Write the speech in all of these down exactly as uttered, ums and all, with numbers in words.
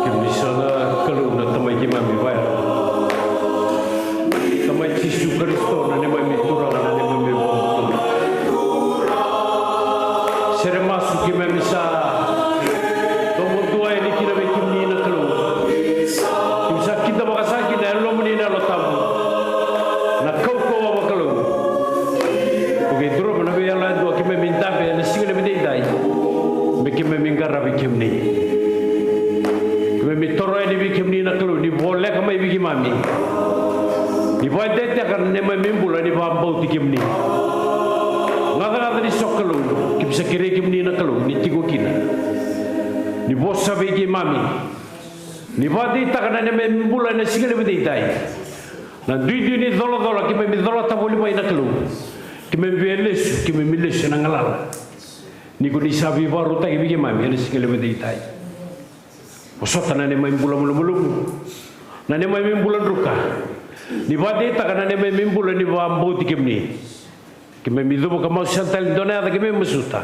Kemuni saka na Kalou na Tamai keimami vaya. Tamai Jisu Karisito na neimami Turaga, na neimami Vakabula. Sere masu keimami sa domo dua yani kina vei kemuni na Kalou. Keimami sa kidavaka saka kina e lomamuni na Yalo Tabu. Na kaukauwa vakalou. Ko kei durova na veiyalo yadua keimami dabe ena siga levu edaidai. Me keimami qaravi kemuni. Keimami toro yani vei kemuni na Kalou, ni voleka mai vei keimami. Ni vakadeitaka na neimami bula ni vakabauti kemuni. Gacagaca ni sokalou, keimami sa kerei kemuni na Kalou, ni tiko kina. Ni vosa vei keimami. Ni vakadeitaka na neimami bula ena siga levu edaidai. Na duidui ni colacola keimami colata voli mai na Kalou. Keimami via lesu, keimami lesu ena galala. Ni ko ni sa veivakarautaki vei keimami ena siga levu edaidai. Vosota na neimami bula malumalumu. Na neimami bula druka. Ni vakadeitaka na neimami bula ni vakabauti kemuni. Keimami cuva ka masu sara tale dua na yaca keimami masuta.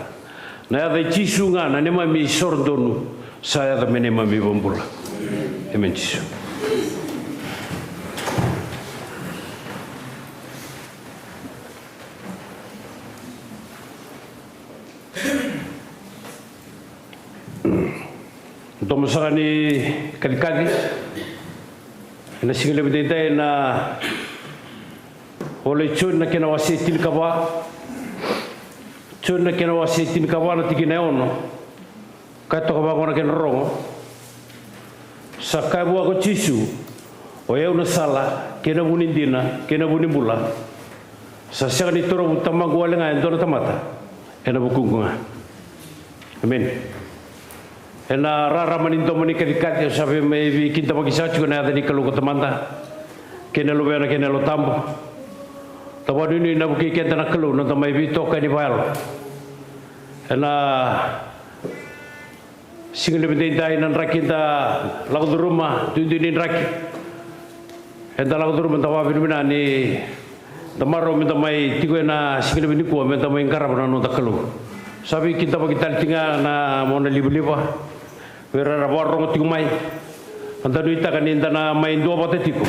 Na yaca i Jisu ga na neimami isoro donu. Sa yaca me neimami iVakabula. Emeni Jisu. Domo saka ni kacikaci. Ena siga levu edaidai na ivola i Joni na kena wase tinikava. Joni na kena wase tinikava na tikina e ono. Ka toka vaqo na kena rogo. Sa kaya vua ko Jisu, o yau na sala, kei na vu ni dina, kei na vu ni bula. Sa sega ni torovu Tamaqu wale ga e dua na tamata ena vukuqu ga. Emeni. Ena rarama ni domo ni kacikaci, au sa via mai veikidavaki saka tiko ena yaca ni Kalou ko Tamada kei na Luvena kei na Yalo Tabu. Da vakanuinui na vukei keda na Kalou na noda mai veitokani vakayalo ena siga levu edaidai, na draki eda lako curuma, duidui ni draki eda lako curuma. Da vakavinavinaka ni da marau meda mai tiko ena siga levu nikua meda mai qarava na noda Kalou. Sa veikidavaki tale tiko ga na monalivaliva vei ira era vakarorogo tiko mai. Eda nuitaka ni da na mai duavata tiko,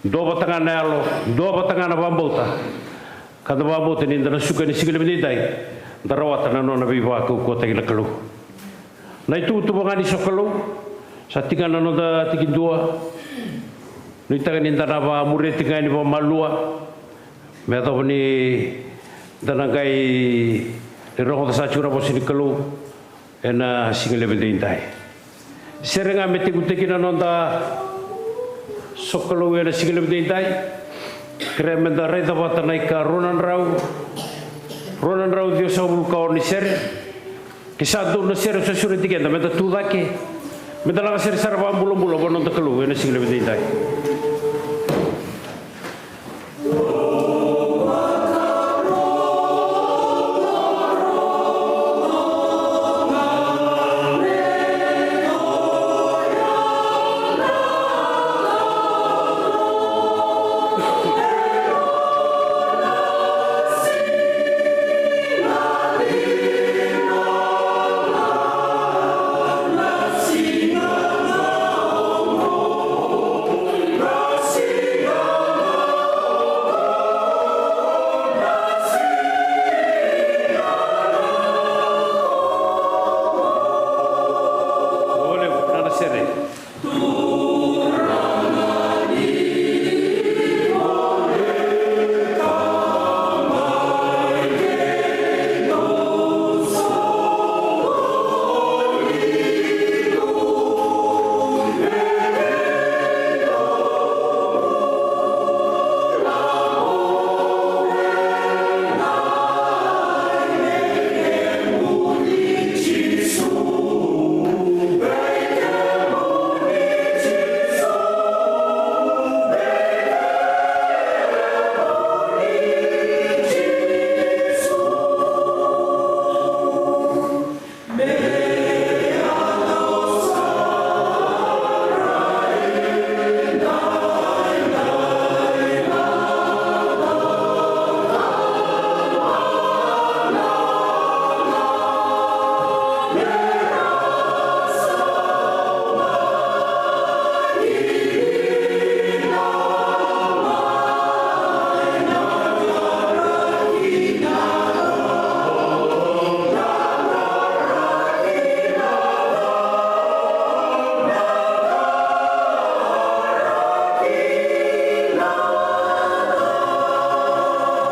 duavata ga na yalo, duavata ga na vakabauta, ka da vakabauta ni da na suka ena siga levu edaidai, da rawata na nona veivakaukauwataki na Kalou. Na ituvatuva ga ni sokalou, sa tiko ga na noda tikidua. Nuitaka ni da na vakamuria tiko ga yani vakamalua me yacova ni da na qai rogoca saka tiko na vosa ni Kalou ena siga levu edaidai. Sere ga me tekivutaki na noda sokalou ena siga levu edaidai. Kerea meda raica vata na ika rua na drau, rua na drau ciwasagavulu ka ono ni sere. Ke sa donu na sere, sa sureti keda meda tu cake, meda lagasere sara vakabulabula vua na noda Kalou ena siga levu edaidai.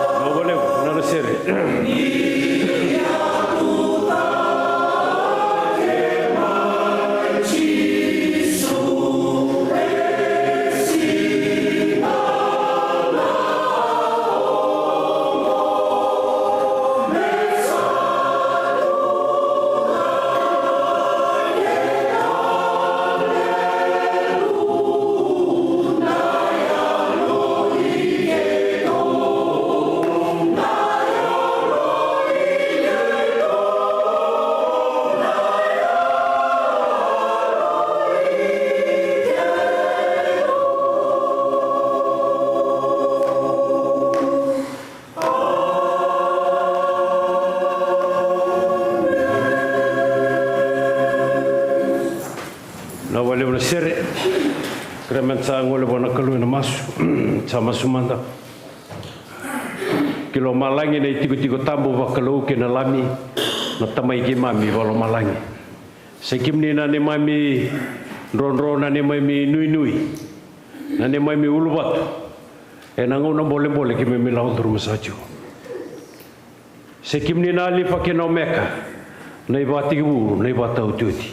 Vinaka vakalevu na sere. Vinaka vakalevu na sere. Kerea meda sa gole vua na Kalou ena masu. Sa masu mada. Ki lomalagi na itikotiko tabu vakalou kei na Lami, na Tamai keimami vakalomalagi. Sa i kemuni na neimami drodro, na neimami nuinui, na neimami uluvatu. Ena gauna bolebole keimami lako curuma saka tiko. Sa i kemuni na Alifa kei na Omeka, na ivakatekivu, na ivakataotioti.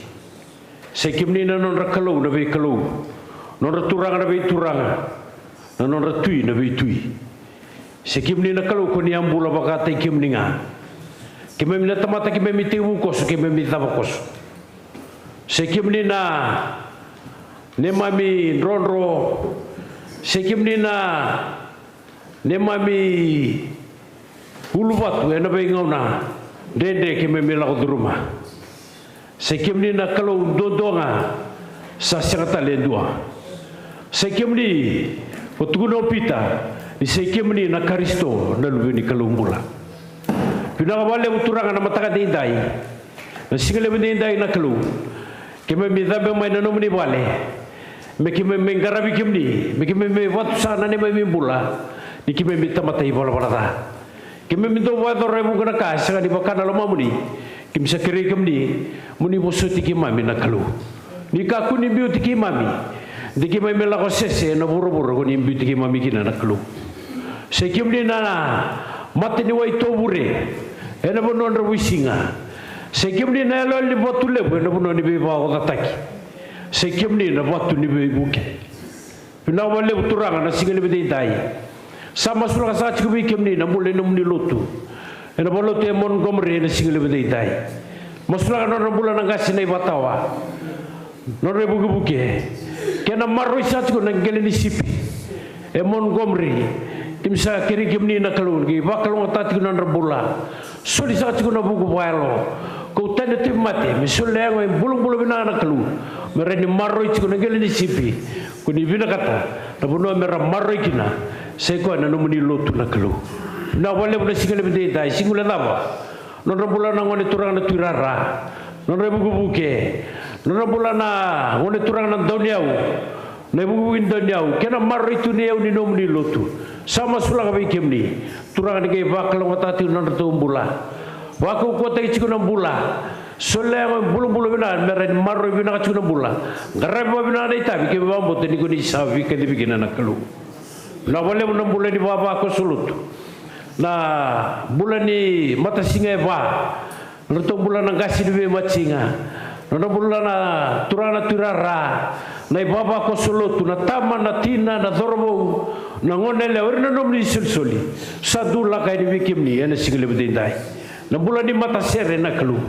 Sa i kemuni na nodra Kalou na veikalou, nodra Turaga na veituraga, na nodra Tui na veitui. Se kemuni na Kalou ko ni a bula vakataki kemuni ga. Keimami na tamata, keimami tekivu koso, keimami cava koso. Se kemuni na neimami drodro, se kemuni na neimami uluvatu ena veigauna dredre keimami lako curuma. Sa i kemuni na Kalou duadua ga, sa sega tale e dua. Sa i kemuni, ko tukuna o Pita, ni sa i kemuni na Karisito, na Luve ni Kalou bula. Vinaka vakalevu Turaga na mataka daidai, na siga levu daidai na Kalou. Keimami cabe mai na nomuni vale, me keimami mai qaravi kemuni, me keimami mai vatusa na neimami bula, ni keimami tamata ivalavala ca. Keimami dau vakayacora e vuqa na ka e sega ni vaka na lomamuni. Keimami sa kerei kemuni mo ni vosoti keimami na Kalou. Ni kakua ni biuti keimami, de keimami lako sese ena vuravura ko ni biuti keimami kina na Kalou. Sa i kemuni na mata ni wai tovure ena vanua dravuisiga. Sa i kemuni na yaloyalo ni vatu levu ena vanua ni veivakaocataki. Sa i kemuni na vatu ni veivuke. Vinaka vakalevu Turaga na siga levu daidai. Sa masulaka saka tiko vei kemuni na bula ni nomuni lotu ena valotu e Montgomery ena siga levu daidai. Masulaka nodra bula na qase na ivatawa, nodra ivukevuke, kei na maroroi saka tiko na qele ni sipi e Montgomery. Keimami sa kerei kemuni na Kalou ni qai vakalougatataka tiko na nodra bula. Soli saka tiko na vuku vakayalo. Kauta na tauvimate me soli na yago e bulabula vinaka na Kalou, me rawa ni maroroi tiko na qele ni sipi. Ko ni vinakata na vanua me ra maroroi kina, sa i koya na nomuni lotu na Kalou. Vinaka vakalevu na siga levu daidai. Sa guilecava nodra bula na gone turaga na Tui Rara, nodra ivukevuke, nodra bula na gone turaga na Dauniyau, na ivukevuke ni Dauniyau, kei na maroroi tu ni yau ni nomuni lotu. Sa masulaka vei kemuni Turaga ni qai vakalougatataka tiko na nodratou bula. Vakaukauwataki tiko na bula. Soli na yago e bulabula vinaka me rawa ni maroroi vinaka tiko na bula. Qaravi vakavinaka na itavi, keimami vakabauta ni ko ni sa veikacivi kina na Kalou. Vinaka vakalevu na bula ni vavakoso lotu, na bula ni matasiga e va, nodratou bula na qase ni veimatiga, nodra bula na turaga na Tui Rara, na ivavakoso lotu, na tama, na tina, na cauravou, na goneyalewa, ira na nomuni isolisoli. Sa dulaka yani vei kemuni ena siga levu daidai. Na bula ni matasere na Kalou.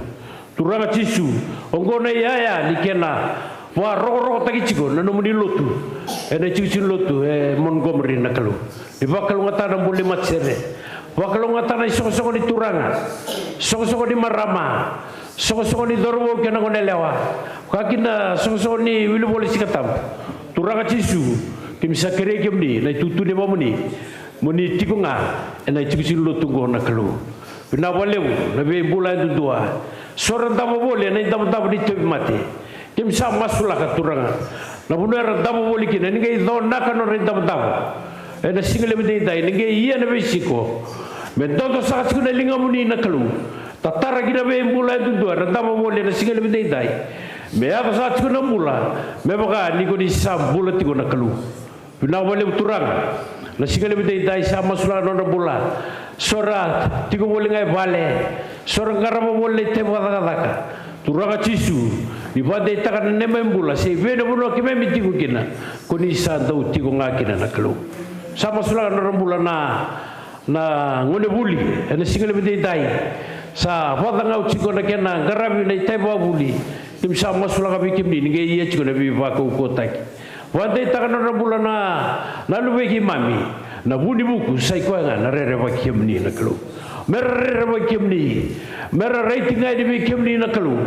Turaga Jisu, oqo na iyaya ni kena vakarokorokotaki tiko na nomuni lotu ena itikotiko ni lotu e Montgomery na Kalou. Ni vakalougatataka na bula ni matasere. Vakalougatataka na isoqosoqo ni turaga, soqosoqo ni marama, soqosoqo ni cauravou kei na goneyalewa, vaka kina na soqosoqo ni wilivola Sigatabu. Turaga Jisu, keimami sa kerei kemuni na itutu ni yavamuni mo ni tiko ga ena itikotiko ni lotu oqo na Kalou. Vinaka vakalevu na veibula yadudua. So era davo voli ena idavodavo ni tauvimate. Keimami sa masulaka Turaga, na vanua era davo voli kina, ni qai conaka nodra idavodavo ena siga levu daidai, ni qai ia na veisiko. Me dodo saka tiko na ligamuni na Kalou. Tatara kina veibula yadudua era davo voli ena siga levu daidai. Me yaco saka tiko na bula me vaka ni ko ni sa bula tiko na Kalou. Vinaka vakalevu Turaga, na siga levu daidai sa masulaka nodra bula. So era tiko voli ga e vale, so era qarava voli na itavi vakacakacaka. Turaga Jisu, ni vakadeitaka na neimami bula se i vei na vanua keimami tiko kina, ko ni sa dau tiko ga kina na Kalou. Sa masulaka nodra bula na, na gonevuli ena siga levu daidai. Sa vakacagau tiko na kena qaravi na itavi vakavuli. Keimami sa masulaka vei kemuni ni qai ia tiko na veivakaukauwataki. Vakadeitaka nodra bula na, na luvei keimami, na vu ni vuku, sa i koya ga na rerevaki kemuni na Kalou. Me ra rerevaki kemuni, me ra rai tiko ga yani vei kemuni na Kalou.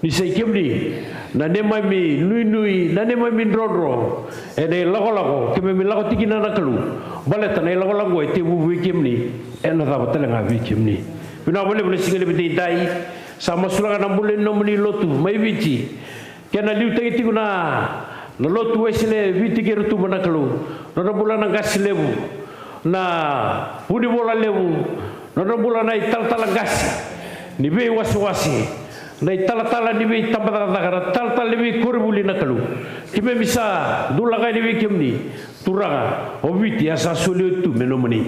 Ni sa i kemuni na neimami nuinui, na neimami drodro ena ilakolako keimami lako tiko kina na Kalou. Baleta na ilakolako e tekivu vei kemuni, ena cava tale ga vei kemuni. Vinaka vakalevu na siga levu daidai. Sa masulaka na bula ni nomuni lotu mai Viti, kei na liutaki tiko na, na lotu Wesele e Viti kei Rotuma na Kalou. Nodra bula na qase levu, na vunivola levu, nodra bula na italatala qase ni veiwasewase, na italatala ni veitabacakacaka, na talatala ni veikoronivuli na Kalou. Keimami sa dulaka yani vei kemuni. Turaga, o Viti a sa soli oti tu me nomuni.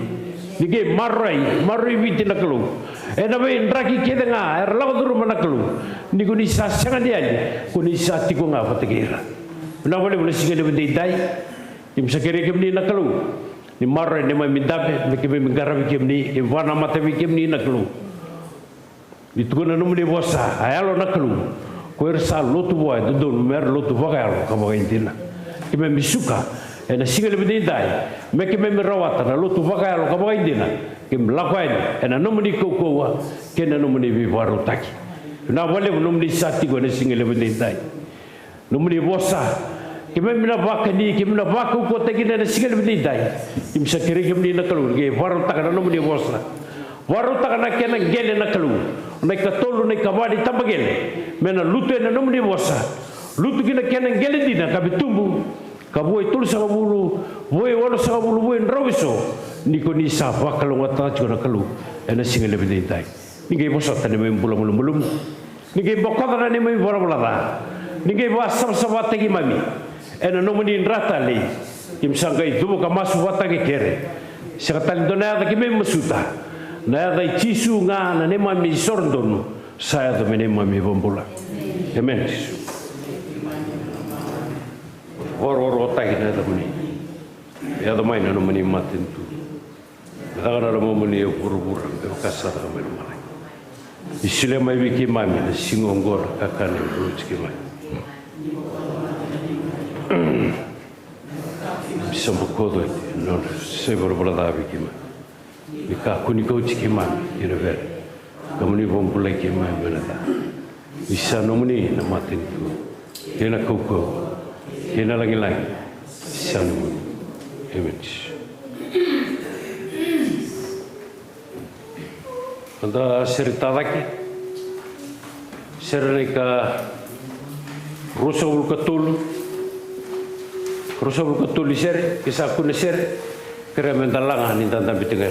Ni qai maroroi, maroroi Viti na Kalou ena veidraki kece ga era lako curuma na Kalou. Ni ko ni sa sega ni yali, ko ni sa tiko ga vata kei ira. Vinaka vakalevu na siga levu daidai. Keimami sa kerei kemuni na Kalou, Ni maroroi neimami dabe, me keimami qaravi kemuni, keimami vakanamata vei kemuni na Kalou. Ni tukuna na nomuni vosa, a yalo na Kalou. Ko ira sa lotu vua e dodonu me ra lotu vakayalo ka vakaidina. Keimami suka ena siga levu edaidai me keimami rawata na lotu vakayalo ka vakaidina. Keimami lako yani ena nomuni kaukauwa kei na nomuni veivakarautaki. Vinaka vakalevu nomuni sa tiko ena siga levu edaidai. Nomuni vosa, keimami na vakani, keimami na vakaukauwataki ena siga levu edaidai. Keimami sa kerei kemuni na Kalou ni qai vakarautaka na nomuni vosa. Vakarautaka na kena qele na Kalou, na ikatolu, na ikava ni tabaqele, me na lutu ena nomuni vosa. Lutu ki na kena qele dina ka veitubu, ka vua e tolusagavulu, vua e onosagavulu, vua e drau eso. Ni ko ni sa vakalougatataka tiko na Kalou ena siga levu edaidai. Ni qai vosota neimami bula malumalumu. Ni qai bokoca na neimami valavala ca. Ni qai vakasavasavataki keimami ena nomuni dra talei. Keimami sa qai cuva ka masu vata kei kere. Sega tale dua na yaca keimami masuta, na yaca i Jisu ga na neimami isoro donu sa yaco me neimami iVakabula. Emeni Jisu. Vakarokorokotaki na yacamuni. Yaco mai na nomuni matanitu. Me caka na lomamuni e vuravura me vaka sa caka mai lomalagi. Ni solia mai vei keimami ena siga oqo na kakana e bula oti keimami. Ni sa bokoca oti na nona sa ivalavala ca vei keimami. Ni kakua ni kauti keimami ki na vere. Ka mo ni vakabulai keimami mai na ca. Ni sa nomuni na matanitu kei na kaukauwa kei na lagilagi. Ni sa nomuni. Emeni. Eda sere tacake. Sere na ika ruasagavulu ka tolu. Ruasagavulu ka tolu ni sere, ke sa kune sere. Kerea me da laga ni da dabe tiko ga.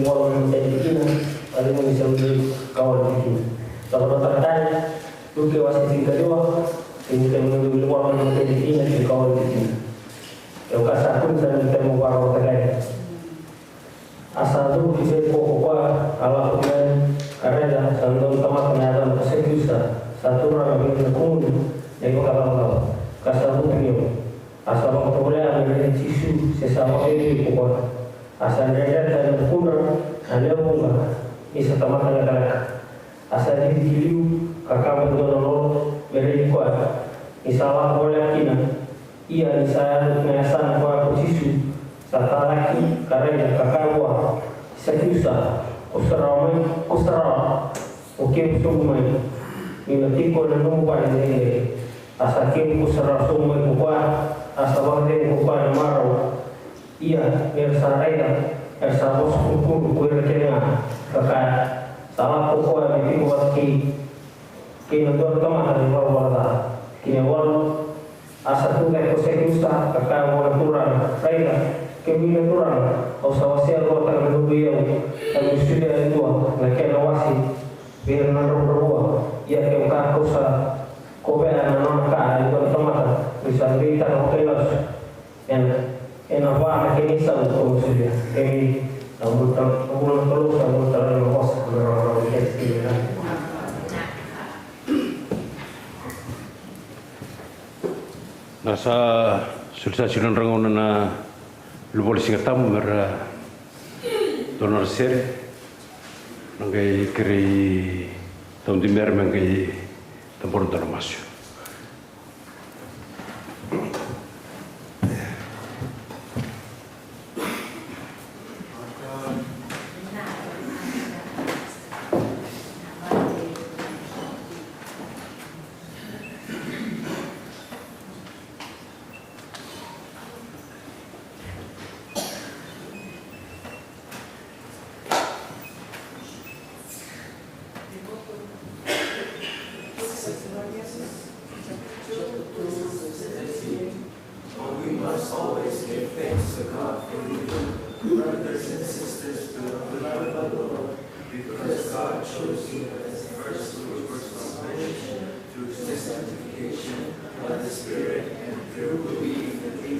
tikina, ka lima ni sa tikina. Sa vakataka tale, Luke wase tinikaliwa, tikina e lima ni sa tikina, ka tikina. Au ka sa kune sa ni temo vakataka. A sa cuva ki Jeriko ko koya, a lako ki na ka raica sa dua na tamata na yacana ko Sakiusa, sa turaga vei ira na kumuni na ivakacavacava, ka sa vutuniyau. A sa vakatovolea me raici Jisu se sa vakaevei ko koya. A sa dredreta ena vukudra na lewe vuqa ni sa tamata lekaleka. A sa cici ki liu ka kaba e dua na lolo me raici koya, ni sa lako voleka kina. Ia ni sa yaco ki na yasana koya ko Jisu, sa talaki ka raica ka kaya vua, Sakiusa, ko sarawa mai, ko sarawa, o kevu sobu mai, ni na tiko ena nomu vale edaidai. A sa kevu ko sarawa sobu mai ko koya, a sa vakacegu ko koya ena marau. Ia ni ra sa raica, era sa vosa kudrukudru ko ira kece ga, ka kaya, sa lako ko koya me tiko vata kei kei na dua na tamata ni valavala ca. Tikina e walu. A sa tucake ko Sakiusa ka kaya vua na Turaga, raica, kemuni na Turaga, au sa wasea rua tale na luve i au, ka meu solia e dua na kena wase vei ira na dravudravua. Ia kevaka kau sa kovea na nona ka e dua na tamata, niu sa deitaka vakailasu ena, ena va na kena isau kau na solia. Kemuni na bula, na bula na Kalou, sa bula tale na vosa, na rawa rawa ni kesi kina. Na sa soli sa soli na dragauna na luvavola Sigatabu me ra dua na sere. Na qai kerei Tau Dimera me qai tabora dua na masu. But we must always give thanks to God for you, brothers and sisters, beloved by the Lord, because God chose you as first fruits of salvation through sanctification by the Spirit and through belief in the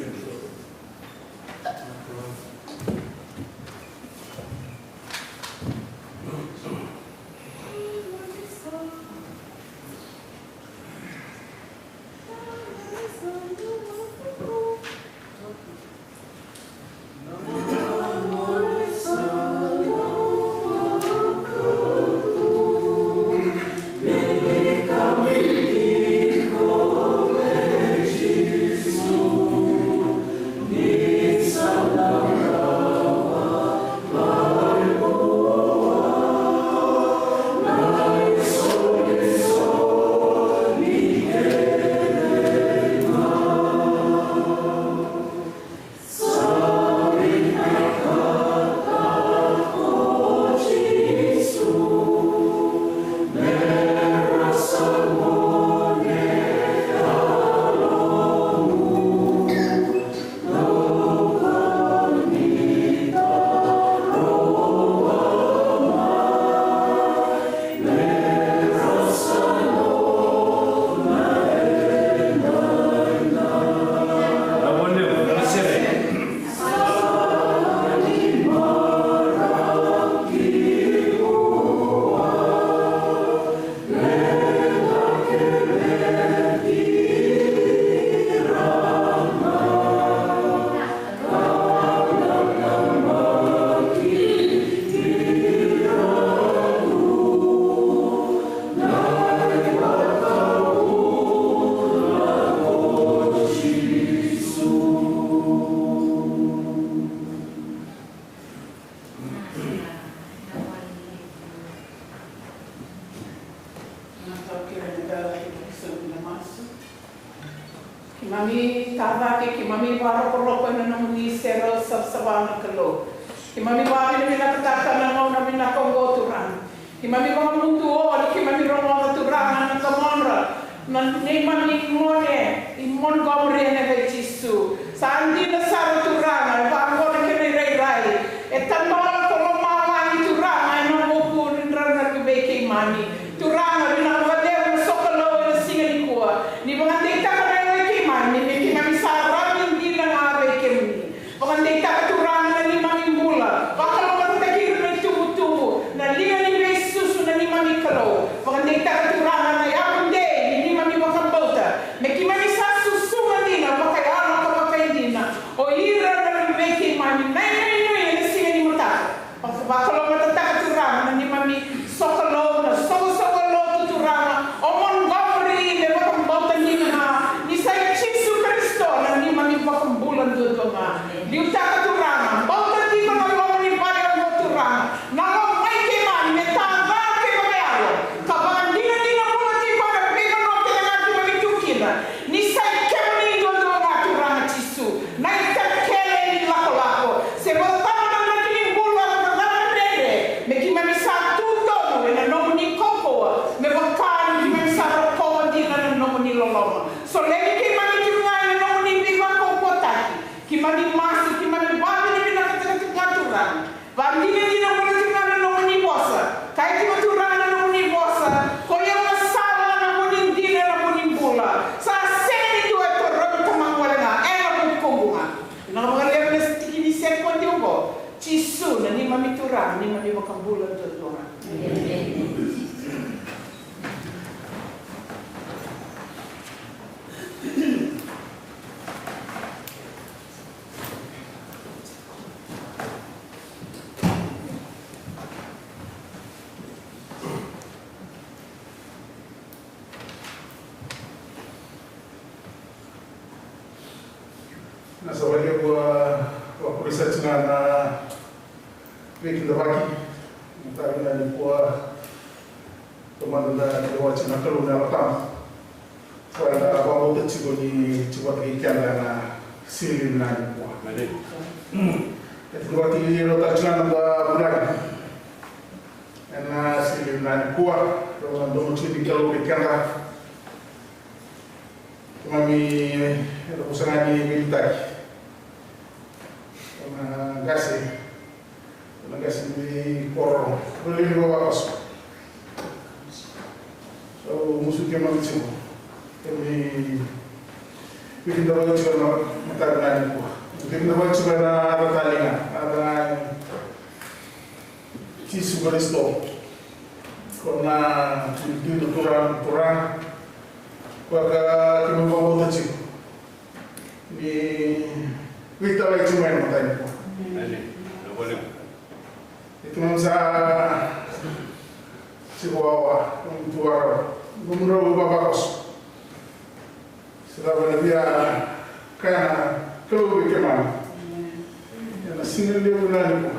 Keimami vakarokoroko ena nomuni serau savasava na Kalou. Keimami vakavinavinakataka na gauna vinaka oqo Turaga. Keimami vakamuduo ni keimami rogoca Turaga na kamodra na neimami gone i Montgomery ena yaca i Jisu. Sa dina sara Turaga, e vaqo na kena irairai. E tadola ko lomalagi Turaga ena vuku ni dra na luvei keimami. Turaga, vinaka vakalevu na sokalou ena siga nikua. Ni vakadeitaka na yalo i keimami me keimami sa rawa ni dina ga vei kemuni. Vakadeitaka Turaga na neimami bula. Vakalougatataki ira na itubutubu, na liga ni veisusu na neimami Kalou. Vakadeitaka Turaga na yavu dei ni neimami vakabauta me keimami sa susuga dina vakayalo ka vakaidina o ira na luvei keimami na inuinui ena siga ni mataka. Vakalougatataka Turaga na neimami sokalou, na soqosoqo lotu Turaga o Montgomery me vakabauta dina ga ni sa i Jisu Karisito na neimami vakabula duadua ga. Liutaka Turaga, bauta tiko na loma ni vale oqo Turaga, na loma i keimami me tara kei vakayalo ka vakadinadina bula tiko ena veivanua kece ga keimami tu kina. Ni sa i kemuni duadua ga Turaga Jisu na itakele ni lakolako. Se vakacava na draki ni bula, vakacava na dredre, me keimami sa tu tonu ena nomuni kaukauwa me vaka ni keimami sa rokova dina na nomuni loloma. Solevi keimami tiko ga ena nomuni veivakaukauwataki. Keimami masu, keimami vakavinavinakataka tiko ga Turaga. Vakadinadina bula tiko ga na nomuni vosa. Kaya tiko Turaga na nomuni vosa, koi au na sala, na vu ni dina, na vu ni bula. Sa sega ni dua e torovi Tamaqu wale ga, ena vukuqu ga. Vinaka vakalevu na tiki ni sekodi oqo. Jisu na neimami Turaga, neimami Vakabula duadua ga. Na sa vakalevu a vakurisati ga na veikidavaki na tavi na nikua. Taumada da kidavaki na Kalou na Yalo Tabu. Sa da vakabauta tiko ni tiko vata kei keda na siga levu na nikua. E tukuna vata tiko ni rau tale tiko na noda vulagi ena siga levu na nikua. Rau na domo tiko ni Kalou vei keda. Keimami, eda kusa ga ni veiliutaki. Na qase, na qase ni koro, na lili vavakoso. Au musu keimami tiko. Keimami veikidavaki tiko na mataka nikua. Veikidavaki tiko na yaca talei ga, na yaca Jisu Karisito. Ko na Tui, Tui ni Turaga, Turaga. Koya ka keimami vakabauta tiko ni veitalai tiko mai na mataka nikua. Emeni. Ni keimami sa tiko wawa, keimami tu wawa, keimami rau vavakoso. Sa cava na via kaya na Kalou vei keimami ena siga levu na nikua.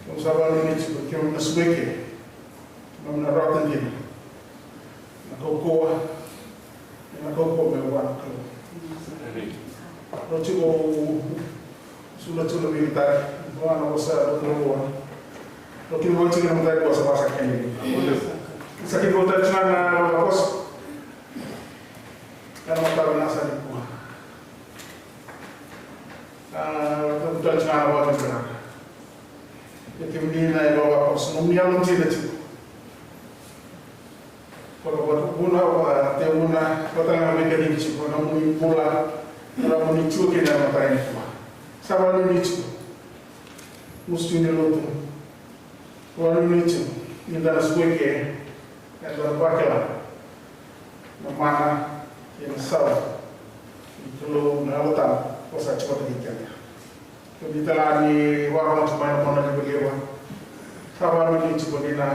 Keimami sa vakanuinui tiko, keimami na suka eke, keimami na rawata dina na kaukauwa, na kaukauwa me vua na Kalou. Rau tiko, sula tiko na veiliutaki, vua na vosa na Kalou. Rau kidavaki tiko na mataka nikua sa vaka sa kena. Sa kidavaki tiko na vosa. Ena mataka vinaka sa nikua. A, tabu tale tiko na vakavinavinaka. Ia kemuni na ivavakoso, nomuni yalodina tiko. Vakavuna, vakatekivuna, vata ga na veika ni tiko, nomuni bula, nomuni tiko kina ena mataka nikua. Sa vakanuinui tiko. Musu tiko ni lotu. Vakanuinui tiko ni da na suka eke, eda na vakila na mana kei na isau ni Kalou na Yalo Tabu ko sa tiko vata kei keda. Kemuni tale ga ni vakarorogo tiko mai na monalivaliva, sa vakanuinui tiko ni na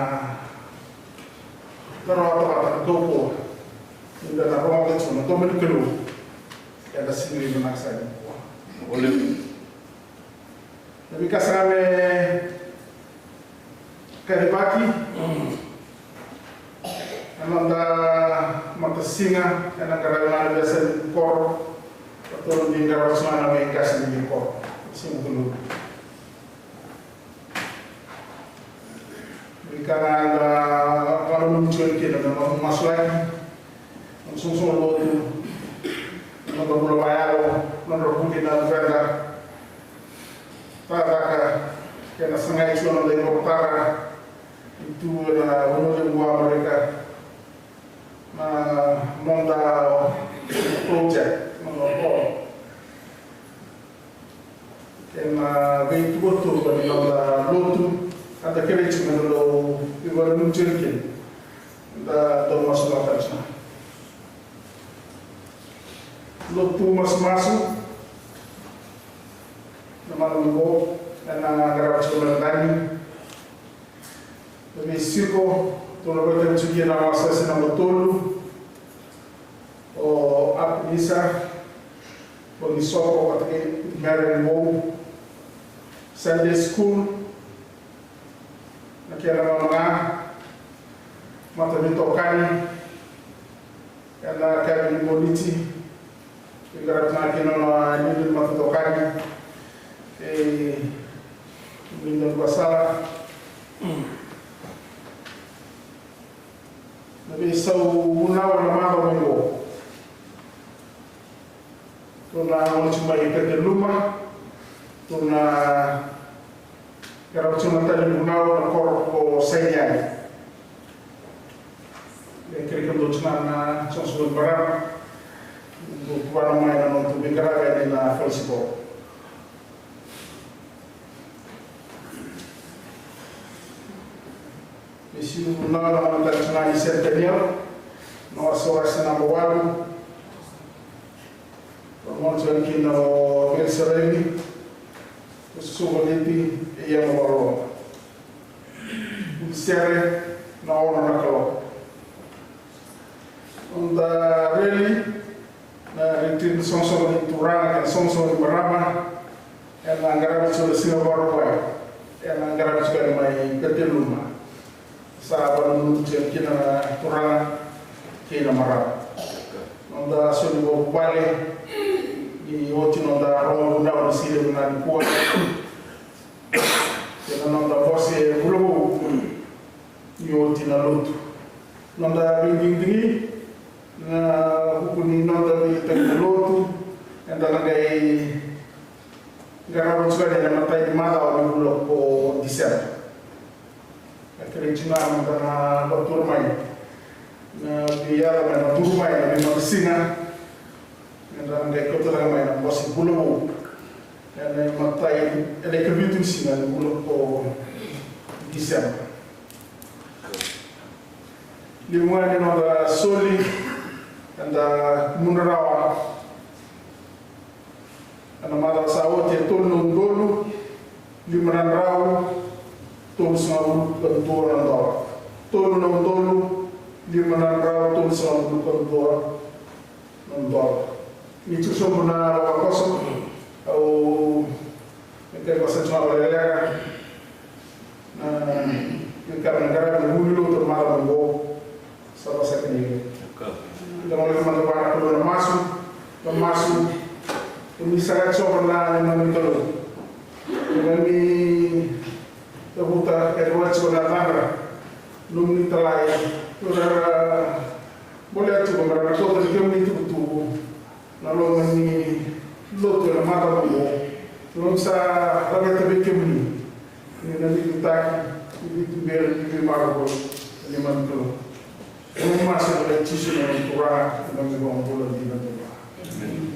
rawata vata na kaukauwa ni da na rogoca tiko na domo ni Kalou ena siga levu vinaka sa nikua. Na veika sara me kacivaki ena noda matasiga ena qaravi ga na veiyasai ni koro. Tolu ni qarava sara na veiqase ni koro. Sega ni tolu. Veika ga da vakananumi tiko kina na nomu masulaki, nomu soqosoqo lotu, na noda bula vakayalo, nodra vuli na luveda, cakacaka kei na sagai tiko na noda ivakatara ni tu ena vanua levu o Amerika. Na noda project, noda call. Kei na veituvatuva ni noda lotu, eda kerei tiko me da dau veivakananumi tiko kina. Da dau masulaka tiko. Lotu masumasu, na macawa oqo, ena qarava tiko mai Ladani. Na veisiko, tou na vakatau tiko kina na wasewase naba tolu, o Apinisa, o Nisoko, vata kei Mary Mou, Sunday school, na kena gauna ga, mataveitokani, ena yakavi ni Moniti, e qaravi tiko kina na liuliu ni mataveitokani, e, ni dua na sala. Na veisau vunau ena macawa oqo. Tou na gole tiko mai Peteluma, tou na qarava tiko na tali ni vunau ena koro ko Sainiani. E kerei kemudou tiko na soqosoqo ni marama, dou tuvana mai na nodatou veiqaravi yani na falesikoro. Ni sivi vunau na mataka tiko ga ni Centennial, na wasewase naba walu. Lomana tiko yani kina o Veisereni, o Susuva Lipi, e Ia na Vakarorogo. Vuli sere na ono na kaloko. Noda reli, na retreat ni soqosoqo ni turaga kei na soqosoqo ni marama, ena qaravi tiko na siga Vakaraubuka, ena qaravi tiko yani mai Peteluma. Sa vakananumi tiko kina na turaga kei na marama. Noda soli vakavuvale ni oti noda rogo vunau na siga levu nikua. Kei na noda bose vulavou ni oti na lotu. Noda veidigidigi ena vuku ni noda veiliutaki ni lotu, eda na qai qarava tiko yani ena imatai ni macawa ni vula ko Tiseba. E kerei tiko ga meda na vakatura mai na veiyaca me na turu mai na veimatasiga. Meda na qai kauta cake mai na bose vulavou ena imatai, ena ikavitu ni siga ni vula ko Tiseba. Levu ga ni noda soli eda kumuna rawa ena macawa sa oti e tolu na udolu lima na drau tolusagavulu ka dua na dola. Tolu na udolu lima na drau tolusagavulu ka dua na dola. Ni tiko sobu na vakaqoso, au na qai vosa tiko ga vakalekaleka. Na, na ka me na qaravi na vuli lotu ena macawa oqo. Sa vaka saka ni. Ka. Da gole mada vua na Kalou na masu, na masu. Ni sa yaco vua na neimami Kalou. Neimami cavuta, e rua tiko na yacadra. Nomuni italai. Ira era bolea tiko me ra na kauta na kemuni itukutuku. Na loma ni lotu ena macawa oqo. Keimami sa laveta vei kemuni. Ni na veiliutaki, ni veituberi, ni veimaroroi, ni neimami Kalou. Keimami masu ena yaca i Jisu na neimami Turaga, neimami iVakabula dina. Emeni.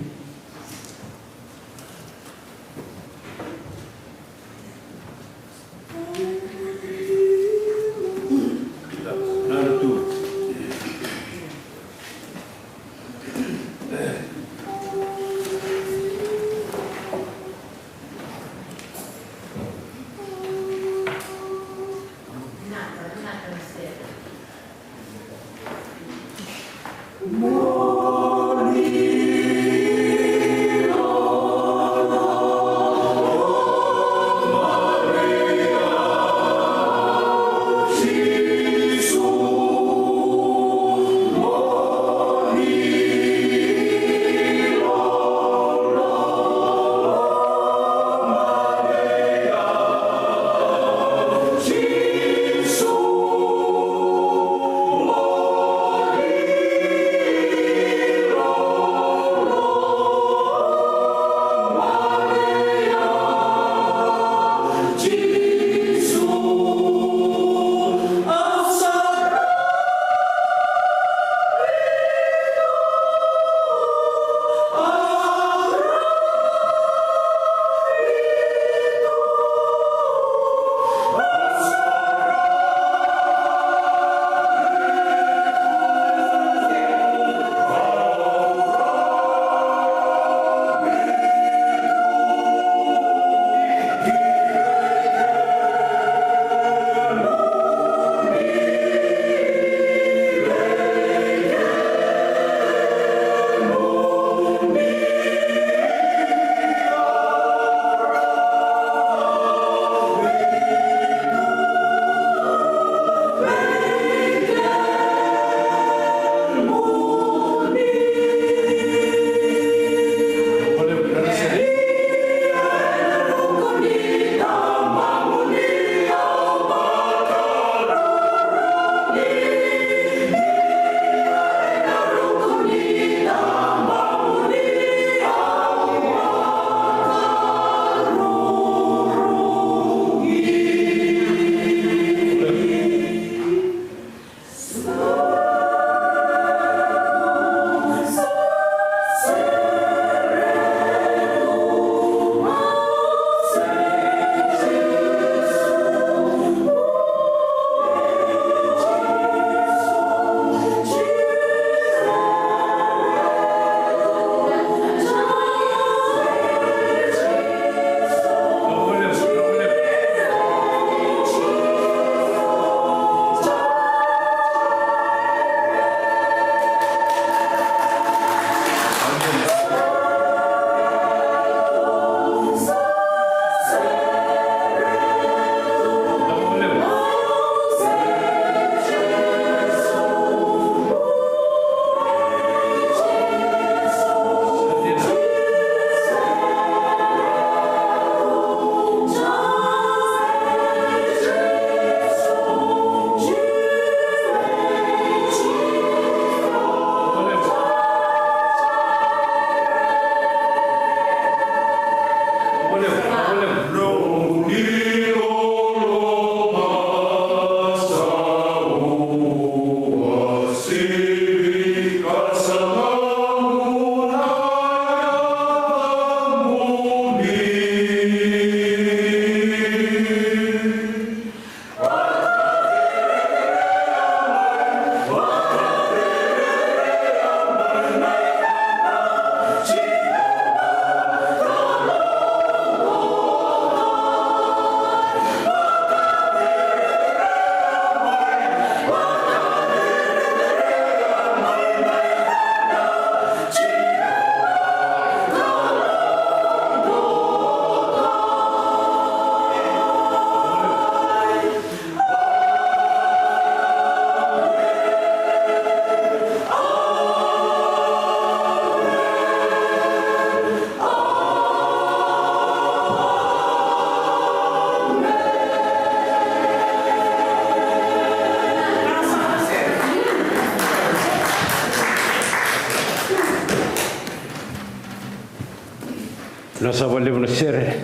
Na sa valevu na sere,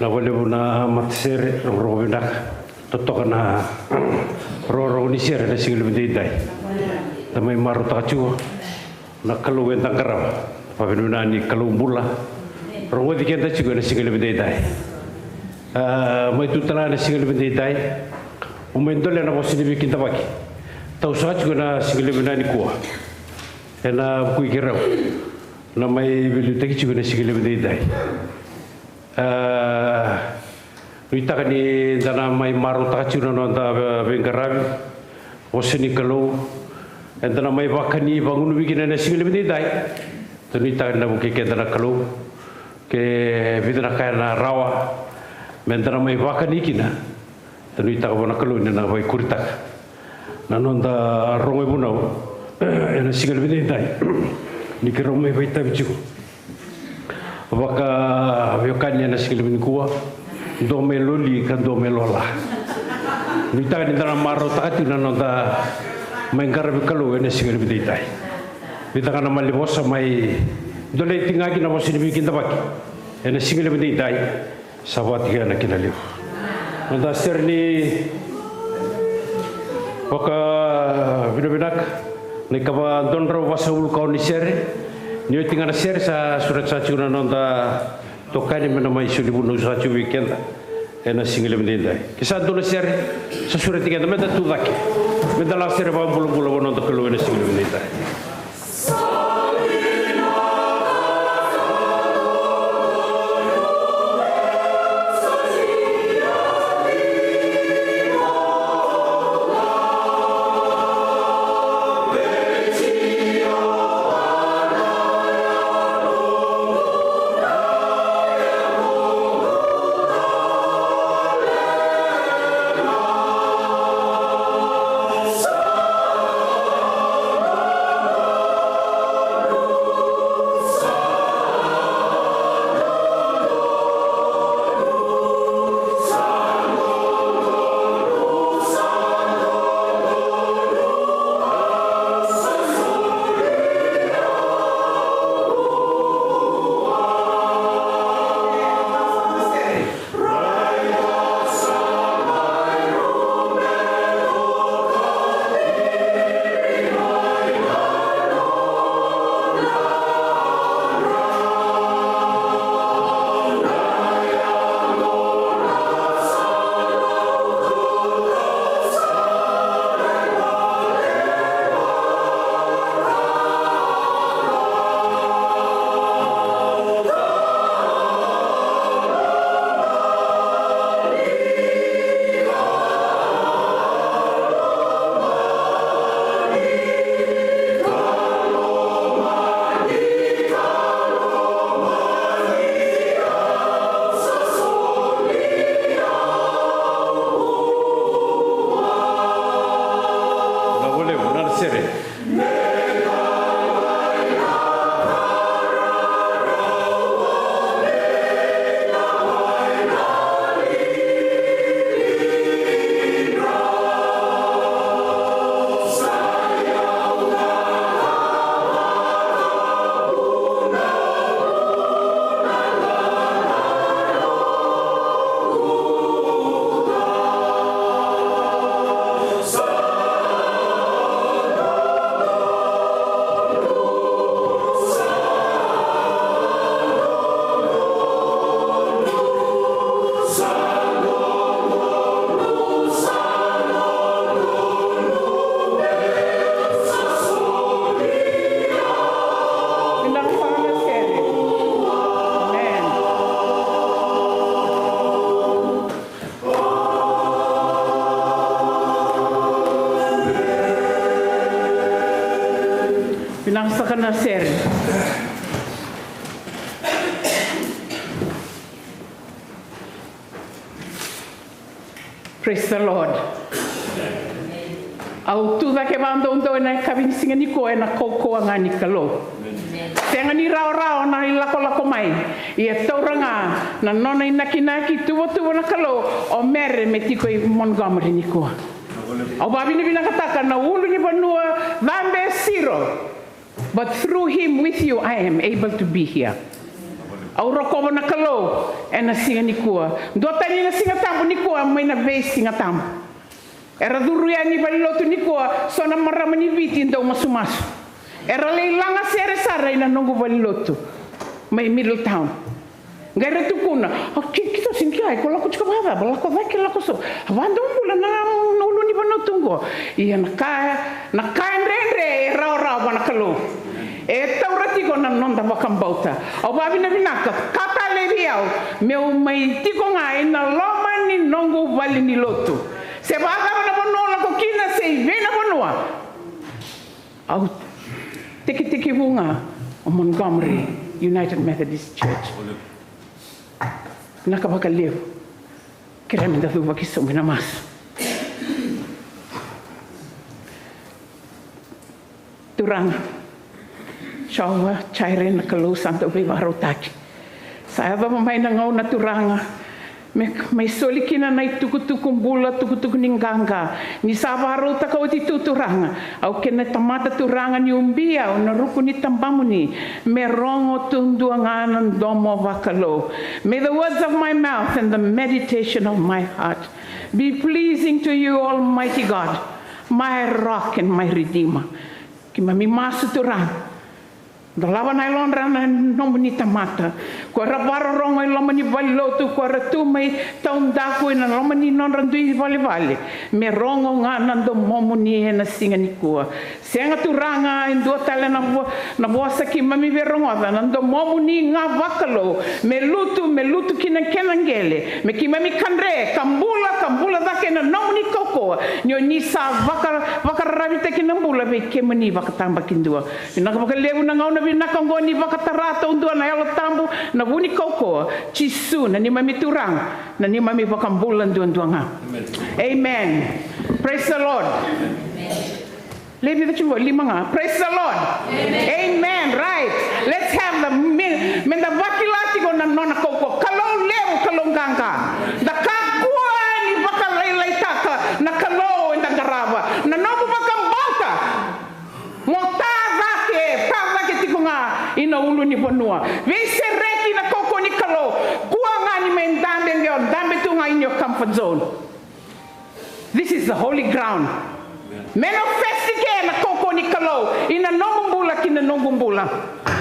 na valevu na matasere, rogorogo vinaka, totoka na rogorogo ni sere na siga levu daidai. Da mai marautaka tiko na Kalou eda qarava, vakavinavinaka ni Kalou bula. Rogoci keda tiko ena siga levu daidai. A, mai tu tale ga na siga levu daidai. O mai dole na vosa ni veikidavaki. Tau saka tiko na siga levu nikua. Ena vuku i keirau na mai veiliutaki tiko ena siga levu daidai. A, nuitaka ni da na mai marautaka tiko na noda veiqaravi, vosa ni Kalou. Eda na mai vakani vagunuvi kina ena siga levu daidai. Da nuitaka ni na vukei keda na Kalou. Ke vica na ka ena rawa me da na mai vakani kina. Da nuitaka vua na Kalou ni na vaikuritaka na noda rogo ivunau ena siga levu daidai. Ni keirau mai vaitavi tiko vakaveiwekani ena siga levu nikua, dua mai loli ka dua mai lola. Nuitaka ni da na marautaka tiko na noda mai qaravi Kalou ena siga levu daidai. Vica ga na malivosa mai dolei tiko ga kina na vosa ni veikidavaki ena siga levu daidai. Sa vaka tiko ya na kena levu. Noda sere ni vakavinavinaka na ikava dua na drau vasagavulu ka ono ni sere. Ni oti ga na sere sa sureta saka tiko na noda tokani me na mai soli vunau saka tiko vei keda ena siga levu daidai. Ke sa dua na sere sa sureti keda me da tu cake, me da lako sere vakabulabula vua noda Kalou ena siga levu daidai. Praise the Lord. Au tu cake vakadoudou ena yakavi ni siga nikua ena kaukauwa ga ni Kalou. Sega ni rawarawa na ilakolako mai, ia taura ga na nona inakinaki, tuvatuva na Kalou o Mere me tiko i Montgomery nikua. Au vakavinavinakataka na ulu ni vanua cabe siro. But through him, with you, I am able to be here. Au rokova na Kalou ena siga nikua. Duatani na Siga Tabu nikua mai na veisiga tabu. Era curu yani valenilotu nikua so na marama ni Viti dau masumasu. Era lai laga sere sara ina noqu valenilotu mai Middletown. Qai ra tukuna, "O, ki-, keitou sega ni kila, iko lako tiko vakacava, lako cake, lako so. A vakadomobula na, na ulu ni vanua tu qo." Ia na ka, na ka e dredre e rawarawa vua na Kalou. E taura tiko na noda vakabauta. Au vakavinavinaka, ka tale vei au meu mai tiko ga ina loma ni noqu valenilotu. Se vakacava na vanua o lako kina, se i vei na vanua. Au tekitekivu ga o Montgomery United Methodist Church. Vinaka vakalevu. Kerea meda cuva ki sobu ina masu. Turaga Jiova Jaire, na Kalou sa dau veivakarautaki. Sa yacova mai na gauna, Turaga, me mai soli kina na itukutuku bula, tukutuku ni qaqa ni sa vakarautaka oti tu, Turaga. Au kena tamata, Turaga, ni ubi au na ruku ni tabamuni, me rogo tu dua ga na domo vakalou. May the words of my mouth and the meditation of my heart be pleasing to you, Almighty God, my rock and my redeemer. Keimami masu, Turaga. Dolava na yalodra na nomuni tamata. Ko ira vakarorogo e loma ni valenilotu, ko ira tu mai taudaku ena loma ni nodra dui valevale. Me rogo ga na domomuni ena siga nikua. Sega, Turaga, e dua tale na vo-, na vosa keimami via rogoca, na domomuni ga vakalou. Me lutu, me lutu ki na kena qele. Me keimami kadre ka bula, ka bula cake ena nomuni kaukauwa. Ni oni sa vaka-, vakararavitaki na bula vei kemuni vakatabakidua. Vinaka vakalevu na gauna vinaka oqo ni vakatara taudua na Yalo Tabu, na vu ni kaukauwa. Jisu na neimami Turaga, na neimami Vakabula duadua ga. Amen. Praise the Lord. Levu tiko qo, lima ga. Praise the Lord. Amen. Right. Let's have the mi-, meda vakila tiko na nona kaukauwa. Kalou levu, Kalou qaqa. Da kakua ni vakalailaitaka na Kalou eda qarava. Na nomu vakabauta. Mo ta cake, ta cake tiko ga ina ulunivanua. Veisereki na kaukauwa ni Kalou. Kua ga ni mai dabe, qai o dabe tu ga in your comfort zone. This is the holy ground. Manifest ke na kaukauwa ni Kalou ina nomu bula ki na noqu bula.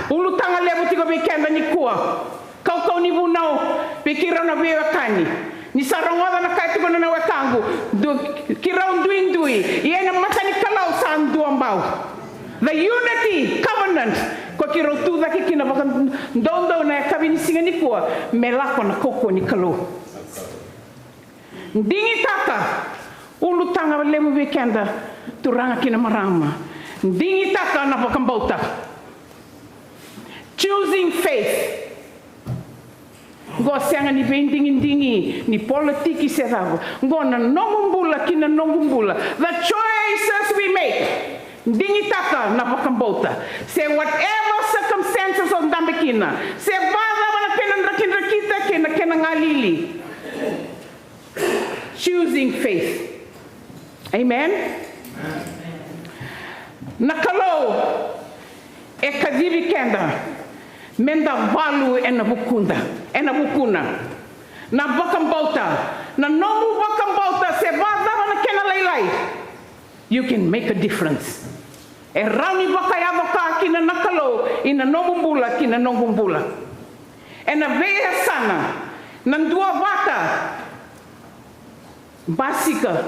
Ulutaga levu tiko vei keda nikua. Kaukauwa ni vunau vei keirau na veiwekani. Ni sa rogoca na ka e tukuna na wekaqu, du-, keirau duidui, ia ena mata ni Kalou sa duabau. The unity covenant, ko keirau tu cake kina vakadoudou na yakavi ni siga nikua, me lako na kaukauwa ni Kalou. Digitaka, ulutaga levu vei keda, turaga kei na marama. Digitaka na vakabauta. Choosing faith. Qo sega ni veidigidigi ni politiki se cava. Qo na nomu bula ki na noqu bula. The choices we make. Digitaka na vakabauta. Se whatever circumstances o dabe kina. Se vacava na kena drakidrakita kei na kena galili. Choosing faith. Amen? Na Kalou e kacivi keda meda valu ena vukuda, ena vukuna. Na vakabauta, na nomu vakabauta se vacava na kena lailai. You can make a difference. E rawa ni vakayaco ka kina na Kalou ina nomu bula, ki na noqu bula. Ena veiyasana, na duavata, basika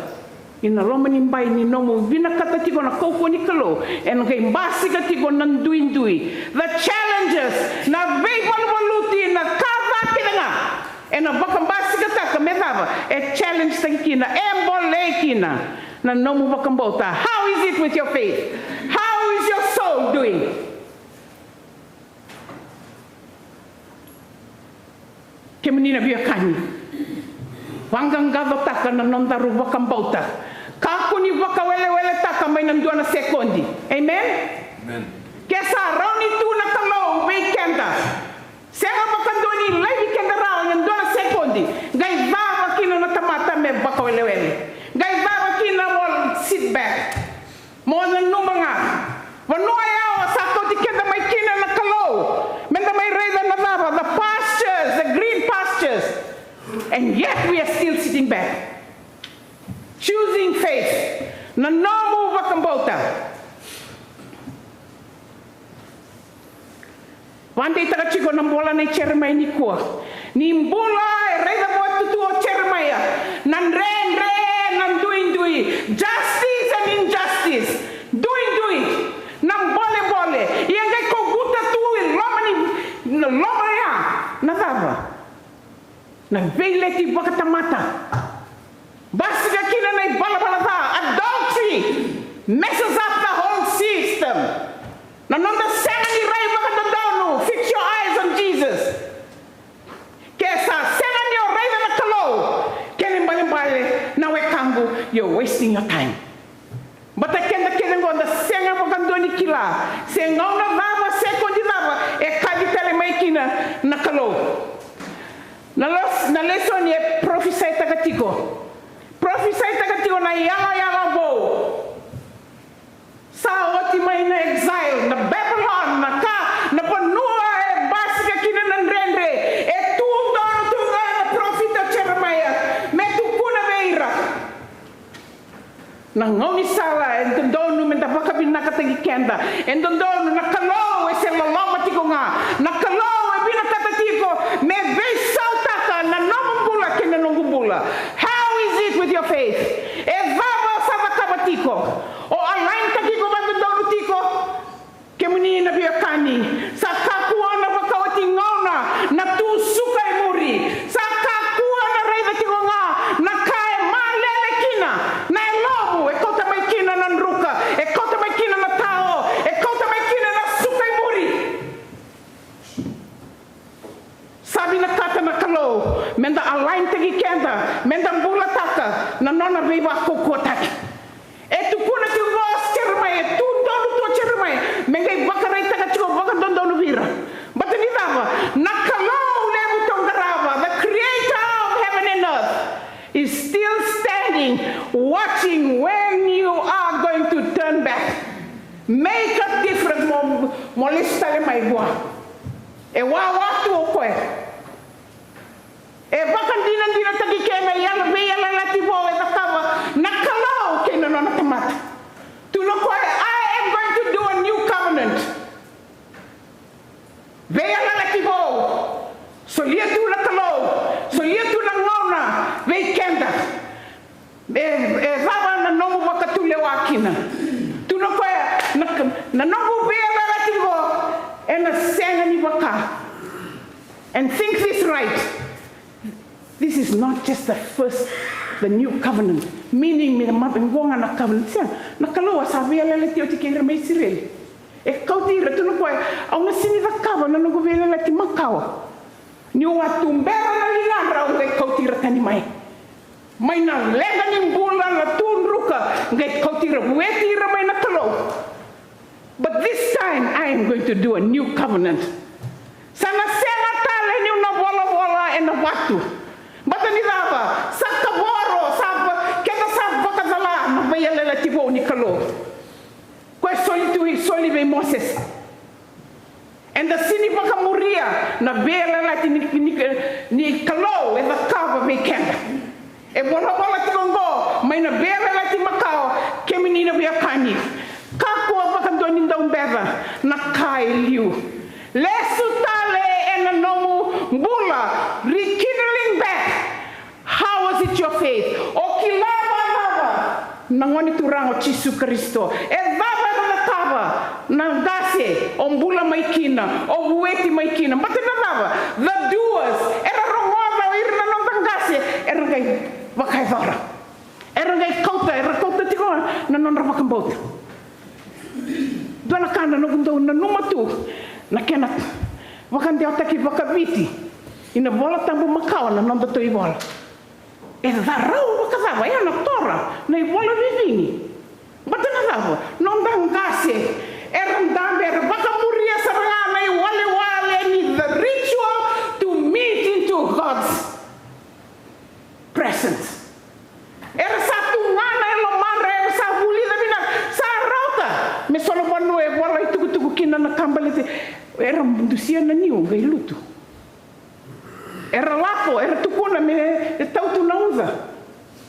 ina loma ni bai ni nomu vinakata tiko na kaukauwa ni Kalou, ena qai basika tiko na duidui. The challenges, na veivaluvaluti, na ka ca kece ga. Ena vakabasikataka me cava? E challenge taki kina, e bolei kina na nomu vakabauta. How is it with your faith? How is your soul doing? Kemuni na veiwekani, Vaqaqacotaka na nodaru vakabauta. Kakua ni vakaweleweletaka mai na dua na sekodi. Amen? Ke sa rawa ni tu na Kalou vei keda, sega vakadua ni laivi keda rawa na dua na sekodi. Qai cava kina na tamata me vakawelewele. Qai cava kina mo sit back. Mo nanuma ga. Vanua yawa sa kauti keda mai kina na Kalou. Meda mai raica na cava, the pastures, the green pastures. And yet we are still sitting back. Choosing faith. Na nomu vakabauta. Vadeitaka tiko na bola nei Jeremaia nikua. Ni bula e raica vua tu o Jeremaia na dredre, na duidui, justice and injustice, duidui, na bolebole. Ia qai kovuta tu i loma ni, na loma ya na cava? Na veileti vakatamata. Basika kina na ivalavala ca, adultery messes up the whole system. Na noda sega ni rai vakadodonu, fix your eyes on Jesus. Ke sa sega ni o raica na Kalou, kena ibalebale na wekaqu, you're wasting your time. Bata keda kece qo da sega vakadua ni kila se gauna cava, sekodi cava e kaci tale mai kina na Kalou. Na los-, na lesoni e profisaitaka tiko. Profisaitaka tiko na iyaloyalo vou. Sa oti mai na exile, na Babylon, na ka, na vanua e basika kina na dredre. E tu donu tu ga na parofita o Jeremaia me tukuna vei ira. Na gaunisala e dodonu meda vakavinakataki keda. E dodonu na Kalou e se loloma tiko ga. Na Kalou e vinakata tiko me veisautaka na nomu bula kei na noqu bula. How is it with your faith? E cava o sa cakava tiko? O align-taki iko vakadodonu tiko? Kemuni na veiwekani, sa kakua na vakaoti gauna na tu suka e muri. Sa kakua na raica tiko ga na ka e malele kina na yalomu, e kauta mai kina na druka, e kauta mai kina na tao, e kauta mai kina na suka e muri. Sa vinakata na Kalou meda align-taki keda, meda bulataka na nona veivakaukauwataki. E tukuna tiko o Jeremaia, e tu donu tu o Jeremaia me qai vakaraitaka tiko vakadodonu vei ira. Baleta ni cava? Na Kalou levu tou qarava, the creator of heaven and earth, is still standing, watching when you are going to turn back. Make a difference, mo, mo lesu tale mai vua. E wawa tu o koya. E vakadinadinataki kei na yalo, veiyalayalati vou e cakava na Kalou kei na nona tamata. Tukuna o koya, I am going to do a new covenant. Veiyalayalati vou. Solia tu na Kalou, solia tu na gauna vei keda. E, e cava na nomu vakatulewa kina? Tukuna o koya, na, na nomu veiyalayalati vou ena sega ni vaka. And think this right. This is not just the first, the new covenant. Meaning, me na mata qo ga na covenant. Sega, na Kalou a sa veiyalayalati oti kei ira mai Isireli. E kauti ira, tukuna o koya, au na sega ni cakava na noqu veiyalayalati makawa. Niu a tubera na ligadra, au qai kauti ira tani mai. Mai na leqa ni bula, na tu druka, qai kauti ira, vueti ira mai na Kalou. But this time I am going to do a new covenant. Sa na sega tale niu na volavola ena vatu. Baleta ni cava? Sa kavoro, sa va-, keda sa vakacala na veiyalayalati vou ni Kalou. Koya e soli tu, e soli vei Moses. Eda sega ni vakamuria na veiyalayalati ni, ni, ni Kalou e cakava vei keda. E volavola tiko oqo mai na veiyalayalati makawa, kemuni na veiwekani. Kakua vakadua ni dau beca na ka e liu. Lesu tale ena nomu bula, rekindling back. How was it your faith? O kila vakacava na Gone Turaga o Jisu Karisito? E cava e cakava na qase o bula mai kina, o vueti mai kina? Baleta na cava? The doers, era rogoca o ira na noda qase, era qai vakayacora. Era qai kauta, era kauta tiko na nodra vakabauta. Dua na ka na noqu dau nanuma tu na kena vakadewataki vakaviti ina Vola Tabu makawa na nodatou ivola. E carau vakacava ya na Torah, na ivola vivini? Baleta na cava? Noda qase era dabe, era vakamuria sara ga na iwalewale ni the ritual to meet into God's presence. Era sa tu ga na yalomadra, era sa vulica vinaka, sa rauta me so na vanua e vola itukutuku kina na ka baleti, era dusia na niu qai lutu. Era lako, era tukuna me tau tu na uca,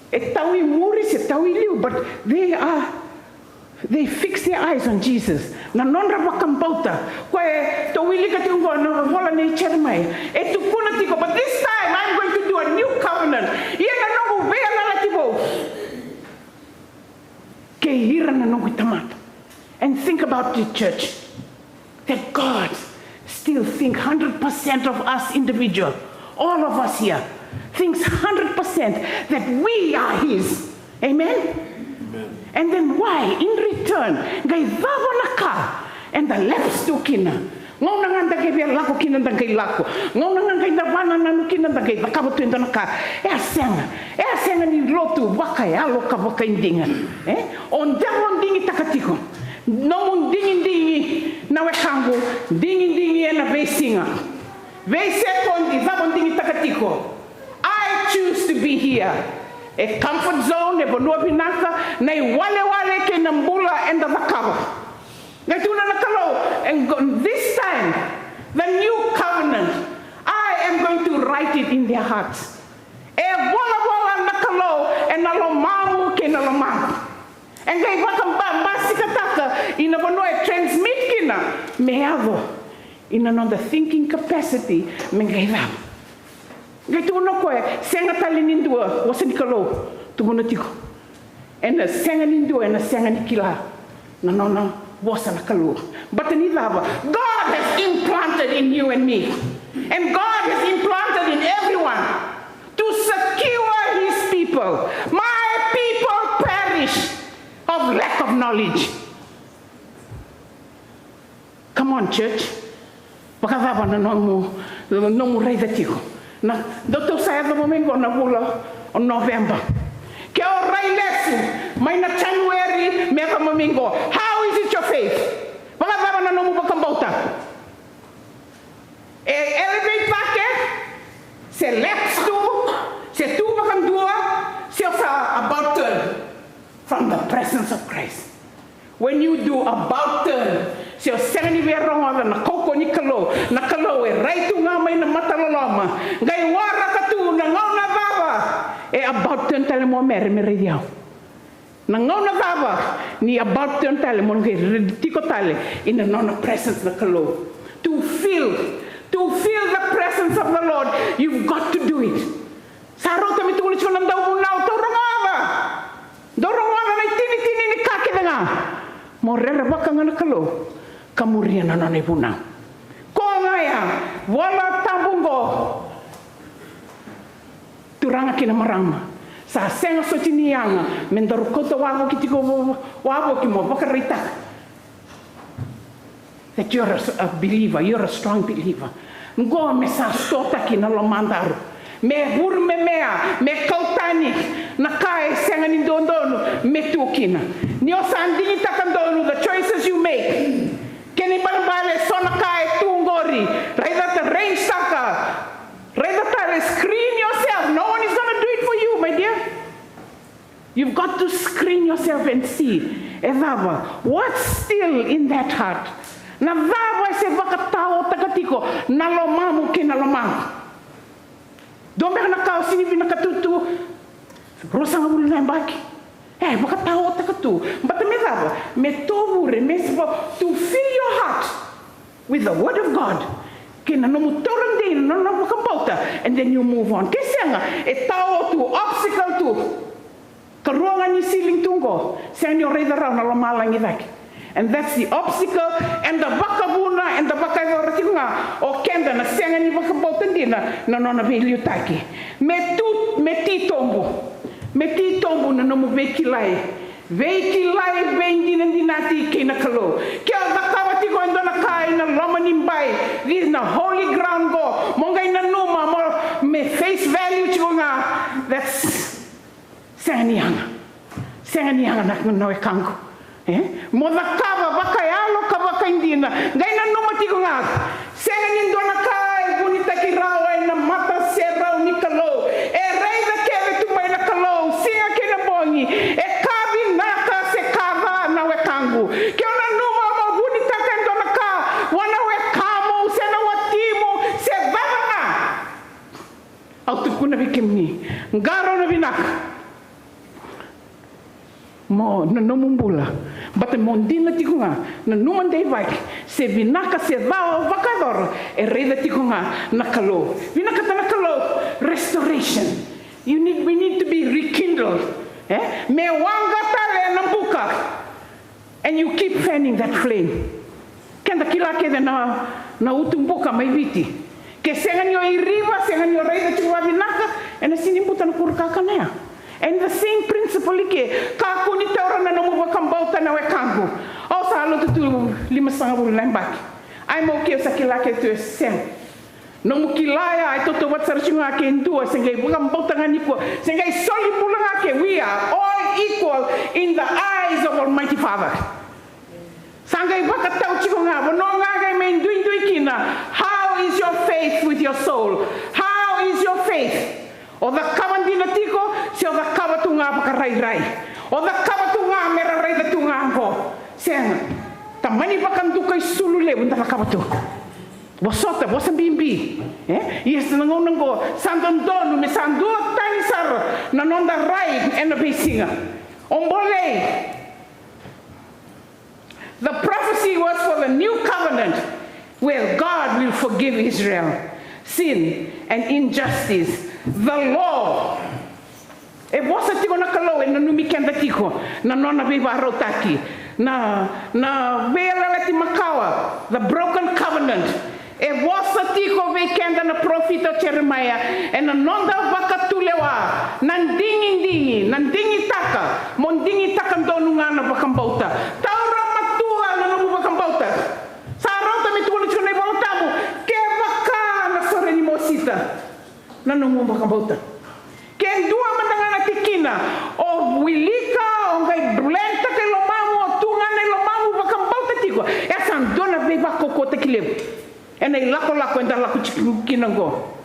e tau i muri se tau i liu, but they are, they fix their eyes on Jesus. Na nodra vakabauta. Koya e tou wilika tiko qo na vola nei Jeremiah, e tukuna tiko, but this time I'm going to do a new covenant. Ia na noqu veiyalayalati vou kei ira na noqu tamata. And think about it, church, that God still think hundred percent of us individual, all of us here, thinks hundred percent that we are his. Amen? And then why, in return, qai cava na ka eda lapse tu kina? Gauna ga da qai via lako kina da qai lako. Gauna ga qai da vanananu kina da qai cakava tu e dua na ka. E a sega, e a sega ni lotu vakayalo ka vakaidiga. E? O davo digitaka tiko. Nomu digidigi na wekaqu, digidigi ena veisiga, veisekodi, cava o digitaka tiko? I choose to be here. E comfort zone, e vanua vinaka, na iwalewale kei na bula eda cakava. Qai tukuna na Kalou, and go, this time, the new covenant, I am going to write it in their hearts. E volavola na Kalou ena lomamu kei na lomaqu. E qai vakabasikataka ina vanua e transmit kina me yaco ina noda thinking capacity me qai cava. Qai tukuna o koya, sega tale ni dua, vosa ni Kalou, tukuna tiko. Ena sega ni dua ena sega ni kila na nona vosa na Kalou. Baleta ni cava? God has implanted in you and me. And God has implanted in everyone to secure his people. My people perish of lack of knowledge. Come on, church. Vakacava na nomu, nomu raica tiko? Na, dou tou sa yacova mai qo na vula o November. Ke o rai lesu mai na January me yacova mai qo, how is it your faith? Vakacava na nomu vakabauta? E elevate cake, se lapse tu, se tu vakadua, se o sa about turn from the presence of Christ. When you do about turn, se o sega ni via rogoca na kaukauwa ni Kalou, na Kalou e rai tu ga mai na mataloloma, qai waraka tu na gauna cava e about turn tale mo mere me raici au. Na gauna cava ni about turn tale mo qai raici tiko tale ina nona presence na Kalou. To feel, to feel the presence of the Lord, you've got to do it. Sa rauta me tukuna tiko na dauvunau, tou rogoca. Dou rogoca na itinitini ni ka kece ga. Mo rerevaka ga na Kalou ka muria na nona ivunau. Ko ga ya, vola tabu qo. Turaga kei na marama, sa sega soti ni yaga me daru kauta wavoki tiko, wavoki mo vakaraitaka that you're a, a believer, you're a strong believer. Qo me sa sotaki na lomadaru, me vurumemea, me kau tani na ka e sega ni dodonu me tu kina. Ni o sa digitaka donu, the choices you make. Kena ibalebale so na ka e tu qori, raica, range taka, raica tale, screen yourself. No one is gonna do it for you, my dear. You've got to screen yourself and see. E cava? What's still in that heart? Na cava e se vakataotaka tiko na lomamu kei na lomaqu? Dua beka na ka o sini vinakata tu, ruasagavulu na yabaki. E vakataotaka tu. Baleta me cava? Me tovure, me se vo, to fill your heart with the word of God. Kei na nomu taura dei na nona vakabauta, and then you move on. Ke sega, e tao tu, obstacle tu. Karua ga ni ceiling tu qo, sega ni o raica rawa na lomalagi cake. And that's the obstacle, and the vakavuna, and the vakayacora tiko ga o keda na sega ni vakabauta dina na nona veiliutaki. Me tu, me titobu, me titobu na nomu veikilai. Veikilai veidinadinati kei na Kalou. Ke o cakava tiko e dua na ka ina loma ni bai, this na holy ground qo, mo qai nanuma, mo me face value tiko ga. That's Sega ni yaga. Sega ni yaga na, na wekaqu. E? Mo cakava vakayalo ka vakaidina. Qai nanuma tiko ga. Sega ni dua na ka e vunitaki rawa ena mataserau ni Kalou. E raica kece tu mai na Kalou, siga kei na bogi. E ka vinaka se ka ca na wekaqu. Ke o nanuma mo vunitaka e dua na ka vua na wekamu, se na watimu, se cava ga. Au tukuna vei kemuni, qarauna vinaka. Mo, na nomu bula. Baleta mo dina tiko ga, nanuma deivaki, se vinaka se ca o vakayacora, e raica tiko ga na Kalou. Vinakata na Kalou, restoration. You need, we need to be rekindled. E? Me waqa tale na buka. And you keep fanning that flame. Keda kila kece na, na utubuka mai Viti. Ke sega ni o iriva, sega ni o raica tiko vavinaka, ena sini buta na kuro kakana ya. And the same principle i ke, kakua ni taura na nomu vakabauta na wekaqu. Au sa lotu tu limasagavulu na yabaki. Ai mau ke au sa kila kece tu e sega. Nomu kila ya, e tautauvata sara tiko ga ke dua, se qai vakabauta ga nikua, se qai soli bula ga ke, we are all equal in the eyes of Almighty Father. Sa qai vakatau tiko ga, vanua ga qai mai duidui kina, how is your faith with your soul? How is your faith? O cakava dina tiko, se o cakava tu ga vakarairai? O cakava tu ga me ra raica tu ga qo? Sega. Tamani vakaduka isulu levu da cakava tu. Vosota, vosa bibi. E? Ia sa na gauna oqo, sa dodonu me sa dua tani sara na noda rai ena veisiga. O bolei. The prophecy was for the new covenant, where God will forgive Israel, sin and injustice. The law. E vosa tiko na Kalou, e nanumi keda tiko na nona veivakarautaki, na, na veiyalayalati makawa, the broken covenant. E vosa tiko vei keda na parofita o Jeremaia ena noda vakatulewa, na digidigi, na digitaka, mo digitaka donu ga na vakabauta. Taura matua na nomu vakabauta. Sa rauta me tukuna tiko na iVola Tabu, kevaka na sore ni mosita na nomu vakabauta. Ke dua mada ga na tikina o wilika, o qai blend-taka e lomamu, o tu ga na i lomamu vakabauta tiko, e sa dua na veivakaukauwataki levu ena ilakolako eda lako tiko kina oqo.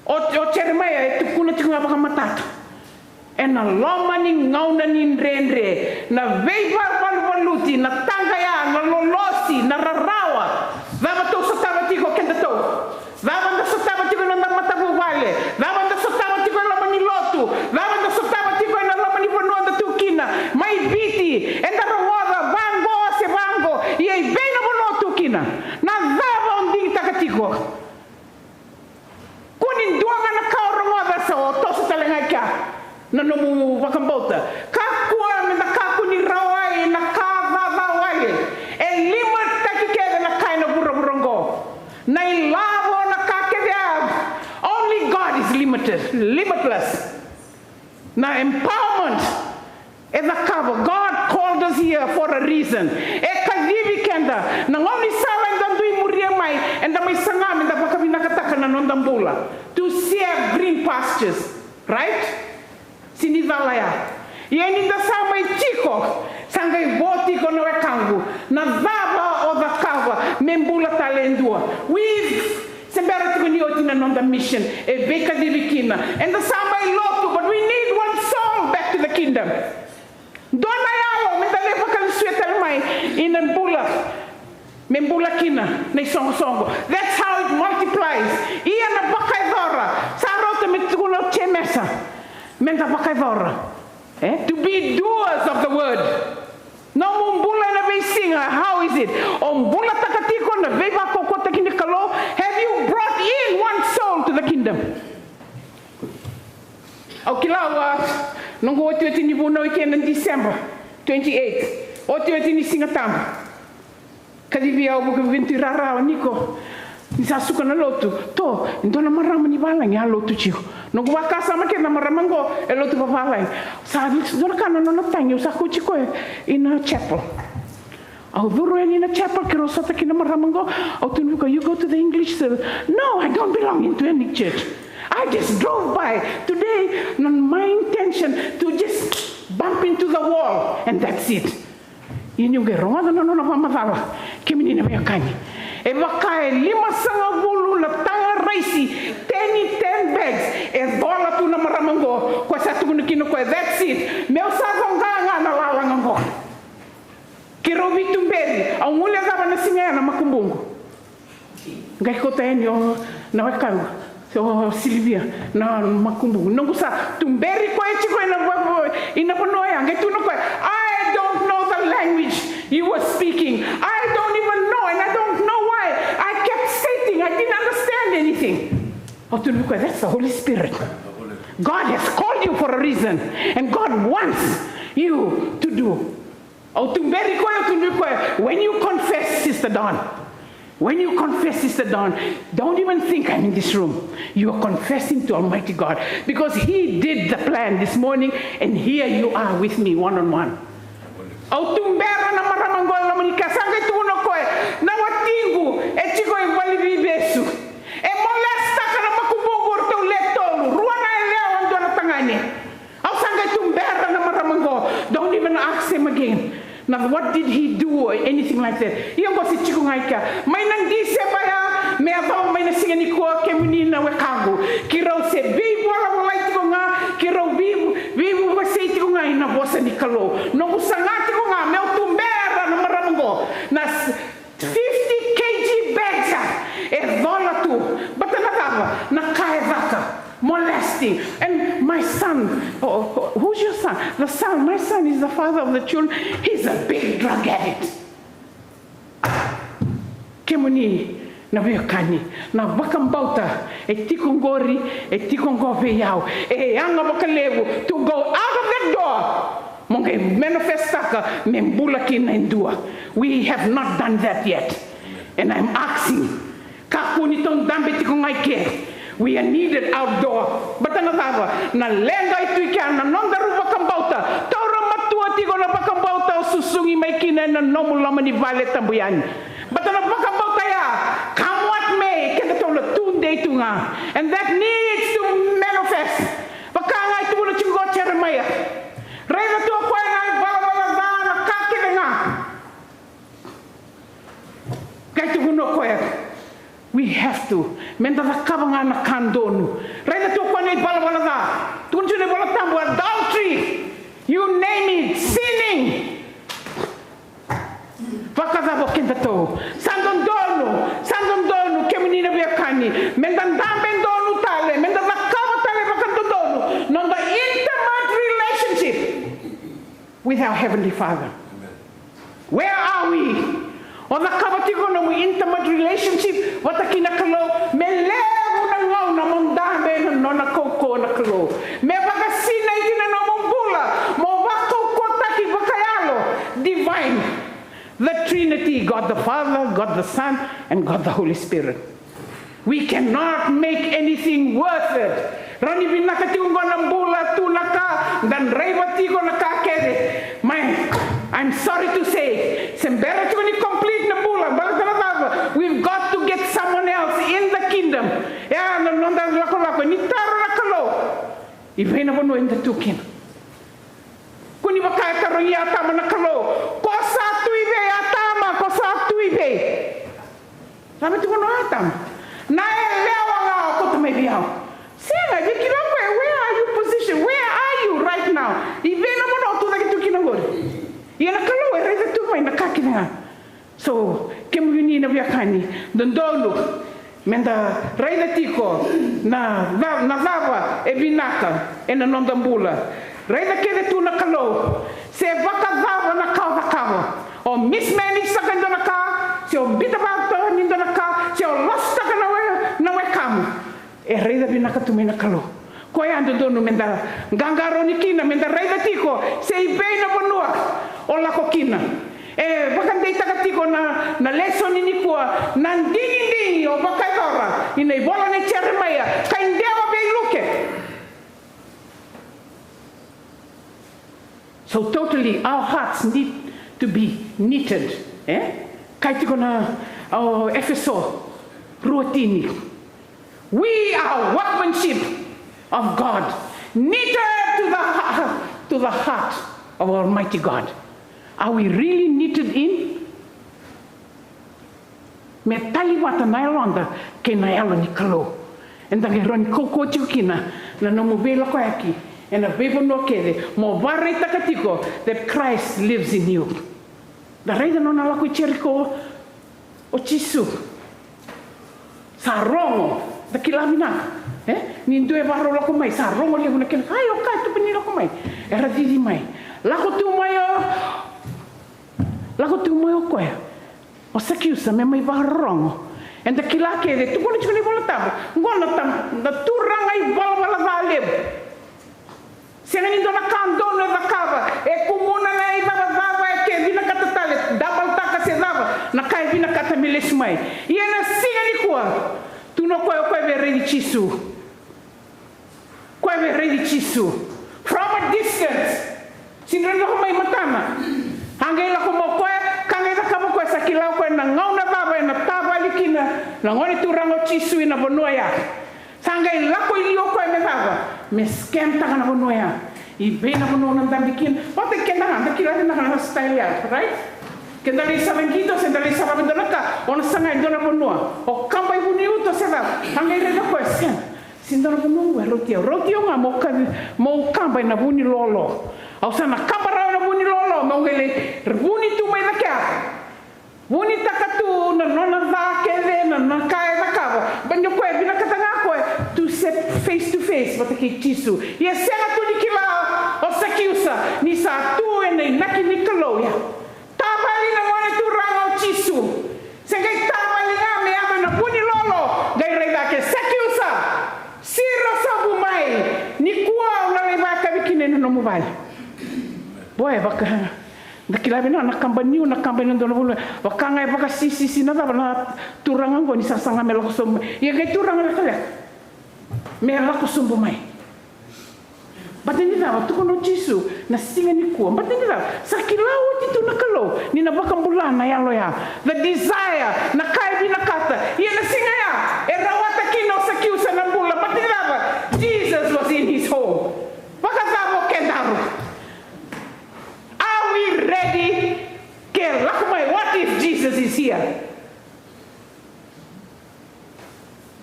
O, o Jeremaia e tukuna tiko ga vakamatata. Ena loma ni gauna ni dredre, na veivakavaluvaluti, na taqaya, na lolosi, na rarawa. Cava tou sotava tiko kedatou? Cava da sotava tiko ena noda matavuvale? Cava da sotava tiko e loma ni lotu? Cava da sotava tiko ena loma ni vanua da tu kina? Mai Viti, eda rogoca vaqo se vaqo, ia i vei na vanua o tu kina? Na cava o digitaka tiko? Kua ni dua ga na ka o rogoca sa o toso tale ga i kea na nomu vakabauta. Kakua me da kakua ni rawai na ka vava wale. E limitaki kece na ka ena vuravura oqo. Na ilavo, na ka kece ya. Only God is limited, limitless. Na empowerment e cakava. God called us here for a reason. E kacivi keda. Na gaunisala eda dui muria mai, eda mai saga me da vakavinakataka na noda bula. To share green pastures. Right? Sini cala ya. Ia ni da sa mai tiko, sa qai vo tiko na wekaqu. Na cava o cakava me bula tale e dua? We Se bera tiko ni oti na noda mission e veikacivi kina. Eda sa mai lotu, but we need one soul back to the kingdom. Dua na yalo me da lai vakalesuya tale mai ina bula, me bula kina na isoqosoqo. That's how it multiplies. Ia na vakayacora, sa rauta me tukuna o Jemesa, me da vakayacora. E? To be doers of the word. Nomu bula ena veisiga, how is it? O bulataka tiko na veivakaukauataki ni Kalou? Have you brought in one soul to the kingdom? Au kila, au a noqu otioti ni vunau i ke na December twenty-eight. Otioti ni Siga Tabu. Kacivi au vakavinti rarawa ni ko ni sa suka na lotu. To, e dua na marama ni valagi a lotu tiko. Noqu vakasama kece na marama qo e lotu vavalagi. Sa dua na ka na nona tagi, au sa kauti koya ina chapel. Au curu yani ina chapel, keirau sota kei na marama qo. Au tukuna vei koya, "You go to the English service." "No, I don't belong into any church." I just drove by. Today, not my intention to just bump into the wall and that's it. Ia niu qai rogoca na nona vakamacala, kemuni na veiwekani. E vaka e limasagavulu na taga raisi, ten, ten bags, e cola tu na marama qo, ko sa tukuna kina o koya, that's it. Meu sa coqa ga na lalaga qo. Keirau veituberi, au guilecava na siga ya na makubuqu. Qai kauta yani o na wekaqu, o Silivia, na makubuqu. Noqu sa tuberi koya tiko ina va-, ina vanua ya, qai tukuna o koya, I don't know the language you were speaking. I don't even know, and I don't know why. I kept stating, I didn't understand anything. Au tukuna vei koya, that's the Holy Spirit. God has called you for a reason, and God wants you to do. Au tuberi koya, au tukuna vei koya, when you confess, Sister Dawn, when you confess, Sister Dawn, don't even think I'm in this room. You are confessing to Almighty God because He did the plan this morning, and here you are with me one on one. Au tubera na marama qo e loma ni kea, sa qai tukuna o koya, na watiqu e tiko e valeniveivesu. E molestaka na makubuqu o ratou le tolu, rua na yalewa, dua na tagane. Au sa qai tubera na marama qo. Don't even ask him again. Now, what did he do or anything like that? Ia qo se tiko ga i kea. Mai na Diseba ya me yacova mai na siga nikua, kemuni na wekaqu, keirau se veivolavolai tiko ga, keirau vei-, veivuvasei tiko ga ina vosa ni Kalou. Noqu saga tiko ga meu tubera na marama qo. Na s-, fifty K G bags ya e cola tu. Baleta na cava? Na ka e caka. Molesting. And my son, oh, oh, who's your son? The son, my son is the father of the children. He's a big drug addict. Kemuni na veiwekani, na vakabauta e tiko qori, e tiko qo vei au, e yaga vakalevu to go out of that door. Mo qai manifestaka me bula kina e dua. We have not done that yet. And I'm asking, kakua ni tou dabe tiko ga i ke. We are needed outdoor. Baleta na cava? Na leqa e tu i kea, na nodaru vakabauta. Taura matua tiko na vakabauta o susugi mai kina ena nomu loma ni vale, tabu yani. Baleta na vakabauta ya, come what may, kedatou na tudei tu ga. And that needs to manifest. Vaka ga e tukuna tiko o Jeremaia. Raica tu o koya na ivalavala ca, na ka kece ga. Qai tukuna o koya, we have to, meda cakava ga na ka donu. Raica tu o koya na ivalavala ca. Tukuna tu na iVola Tabu, adultery, you name it, sinning. Vakacava o kedatou? Sa dodonu, sa dodonu, kemuni na veiwekani, meda dabe donu tale, meda cakava tale vakadodonu noda intimate relationship with our Heavenly Father. Where are we? O cakava tiko nomu intimate relationship vata kei na Kalou? Me levu na gauna mo dabe ena nona kaukauwa na Kalou. Me vakasinaiti na nomu bula mo vakaukauwataki vakayalo. Divine. The Trinity, God the Father, God the Son, and God the Holy Spirit. We cannot make anything worth it. Rawa ni vinaka tiko qo na bula, tu na ka, da draiva tiko na ka kece. Mai, I'm sorry to say, se bera tiko ni complete na bula, baleta na cava? We've got to get someone else in the kingdom. Ia na noda lakolako, ni taro na Kalou, i vei na vanua eda tu kina? Kua ni vaka e tarogi Atama na Kalou, ko sa tu i vei, Atama, ko sa tu i vei? Cava e tukuna o Atama? Na yalewa ga o kauta mai vei au. Sega, e via kila o koya, where are you positioned? Where are you right now? I vei na vanua o tu cake tu kina qori? Ia na Kalou e raica tu mai na ka kece ga. So, kemuni na veiwekani, dodonu meda raica tiko na ca-, na cava e vinaka ena noda bula. Raica kece tu na Kalou, se vakacava na ka o cakava. O mismanage taka e dua na ka, se o biuta vata e dua na ka, se o lasutaka na we-, na wekamu. E raica vinaka tu mai na Kalou. Koya e dodonu meda qaqarauni kina, meda raica tiko se i vei na vanua o lako kina. E vakadeitaka tiko na, na lesoni nikua, na digidigi o vakayacora ina ivola nei Jeremaia, ka i dewa vei Luke. So totally, our hearts need to be knitted, eh? Kaya tiko na, o Efeso rua tini. We are workmanship of God, knitted to the, ha- to the heart of Almighty God. Are we really knitted in? Me tali vata na yaloda kei na Yalo ni Kalou. Eda qai rawa ni kaukauwa tiko kina na nomu veilakoyaki ena veivanua kece, mo vakaraitaka tiko that Christ lives in you. Da raica na nona lako i Jeriko o Jisu. Sa rogo, da kila vinaka, e? Ni dua e vakarau lako mai, sa rogo levu na kena, ai, o koya e tukuni lako mai. Era cici mai. Lako tu mai o, lako tu mai o koya, o Sakiusa, me mai vakarorogo. Eda kila kece, tukuna tiko na iVola Tabu, qo na tam- na turaga ivalavala ca levu. Sega ni dua na ka donu e cakava, e kumuna na icavacava, e ke vinakata tale, dabaltaka se cava na ka e vinakata me lesu mai. Ia na siga nikua, tukuna o koya, o koya via raici Jisu. Koya via raici Jisu from a distance. Sega ni lako mai matana. A qai lako mai o koya, ka qai cakava o koya, sa kila o koya na gauna cava ena tavali kina na Gone Turaga o Jisu ena vanua ya. Sa qai lako i liu o koya me cava? Me scamtaka na vanua ya. I vei na vanua o na dabe kina? Vata kei keda ga, da kila vinaka na style ya, right? Ke da lai sara qito se da lai sara e dua na ka, o na saga e dua na vanua, o kaba i vuniuto se cava, sa qai raica o koya, sega, se dua na vanua oqo e rauti au. Rauti au ga meu ka- meu kaba ena vunilolo. Au sa na kaba rawa ena vunilolo meu qai lai vuni tu mai cake ya. Vunitaka tu na nona ca kece, na, na ka e cakava. Baleta o koya e vinakata ga o koya to set face to face vata kei Jisu. Ia sega tu ni kila o Sakiusa ni sa tu ena inaki ni Kalou ya. Tavali na Gone Turaga o Jisu. Se qai tavali ga me yaco ena vunilolo, qai raica ke, Sakiusa, siro sobu mai, nikua au na lai vakayakavi kina ena nomu vale. Boy, vaka Da kila vinaka na kaba niu, na kaba ena dua na vanua. Vaka ga e vakasisisi na cava na turaga oqo ni sa saga me lako sobu mai. Ia qai turaga lekaleka me lako sobu mai. Baleta ni cava? Tukuna o Jisu, na siga nikua. Baleta ni cava? Sa kila oti tu na Kalou ni na vakabula na yalo ya. The desire, na ka e vinakata. Ia na siga ya e rawata kina o Sakiusa na bula. Baleta ni cava? Jesus was in his home. Vakacava o kedaru? Are we ready? Ke lako mai, what if Jesus is here?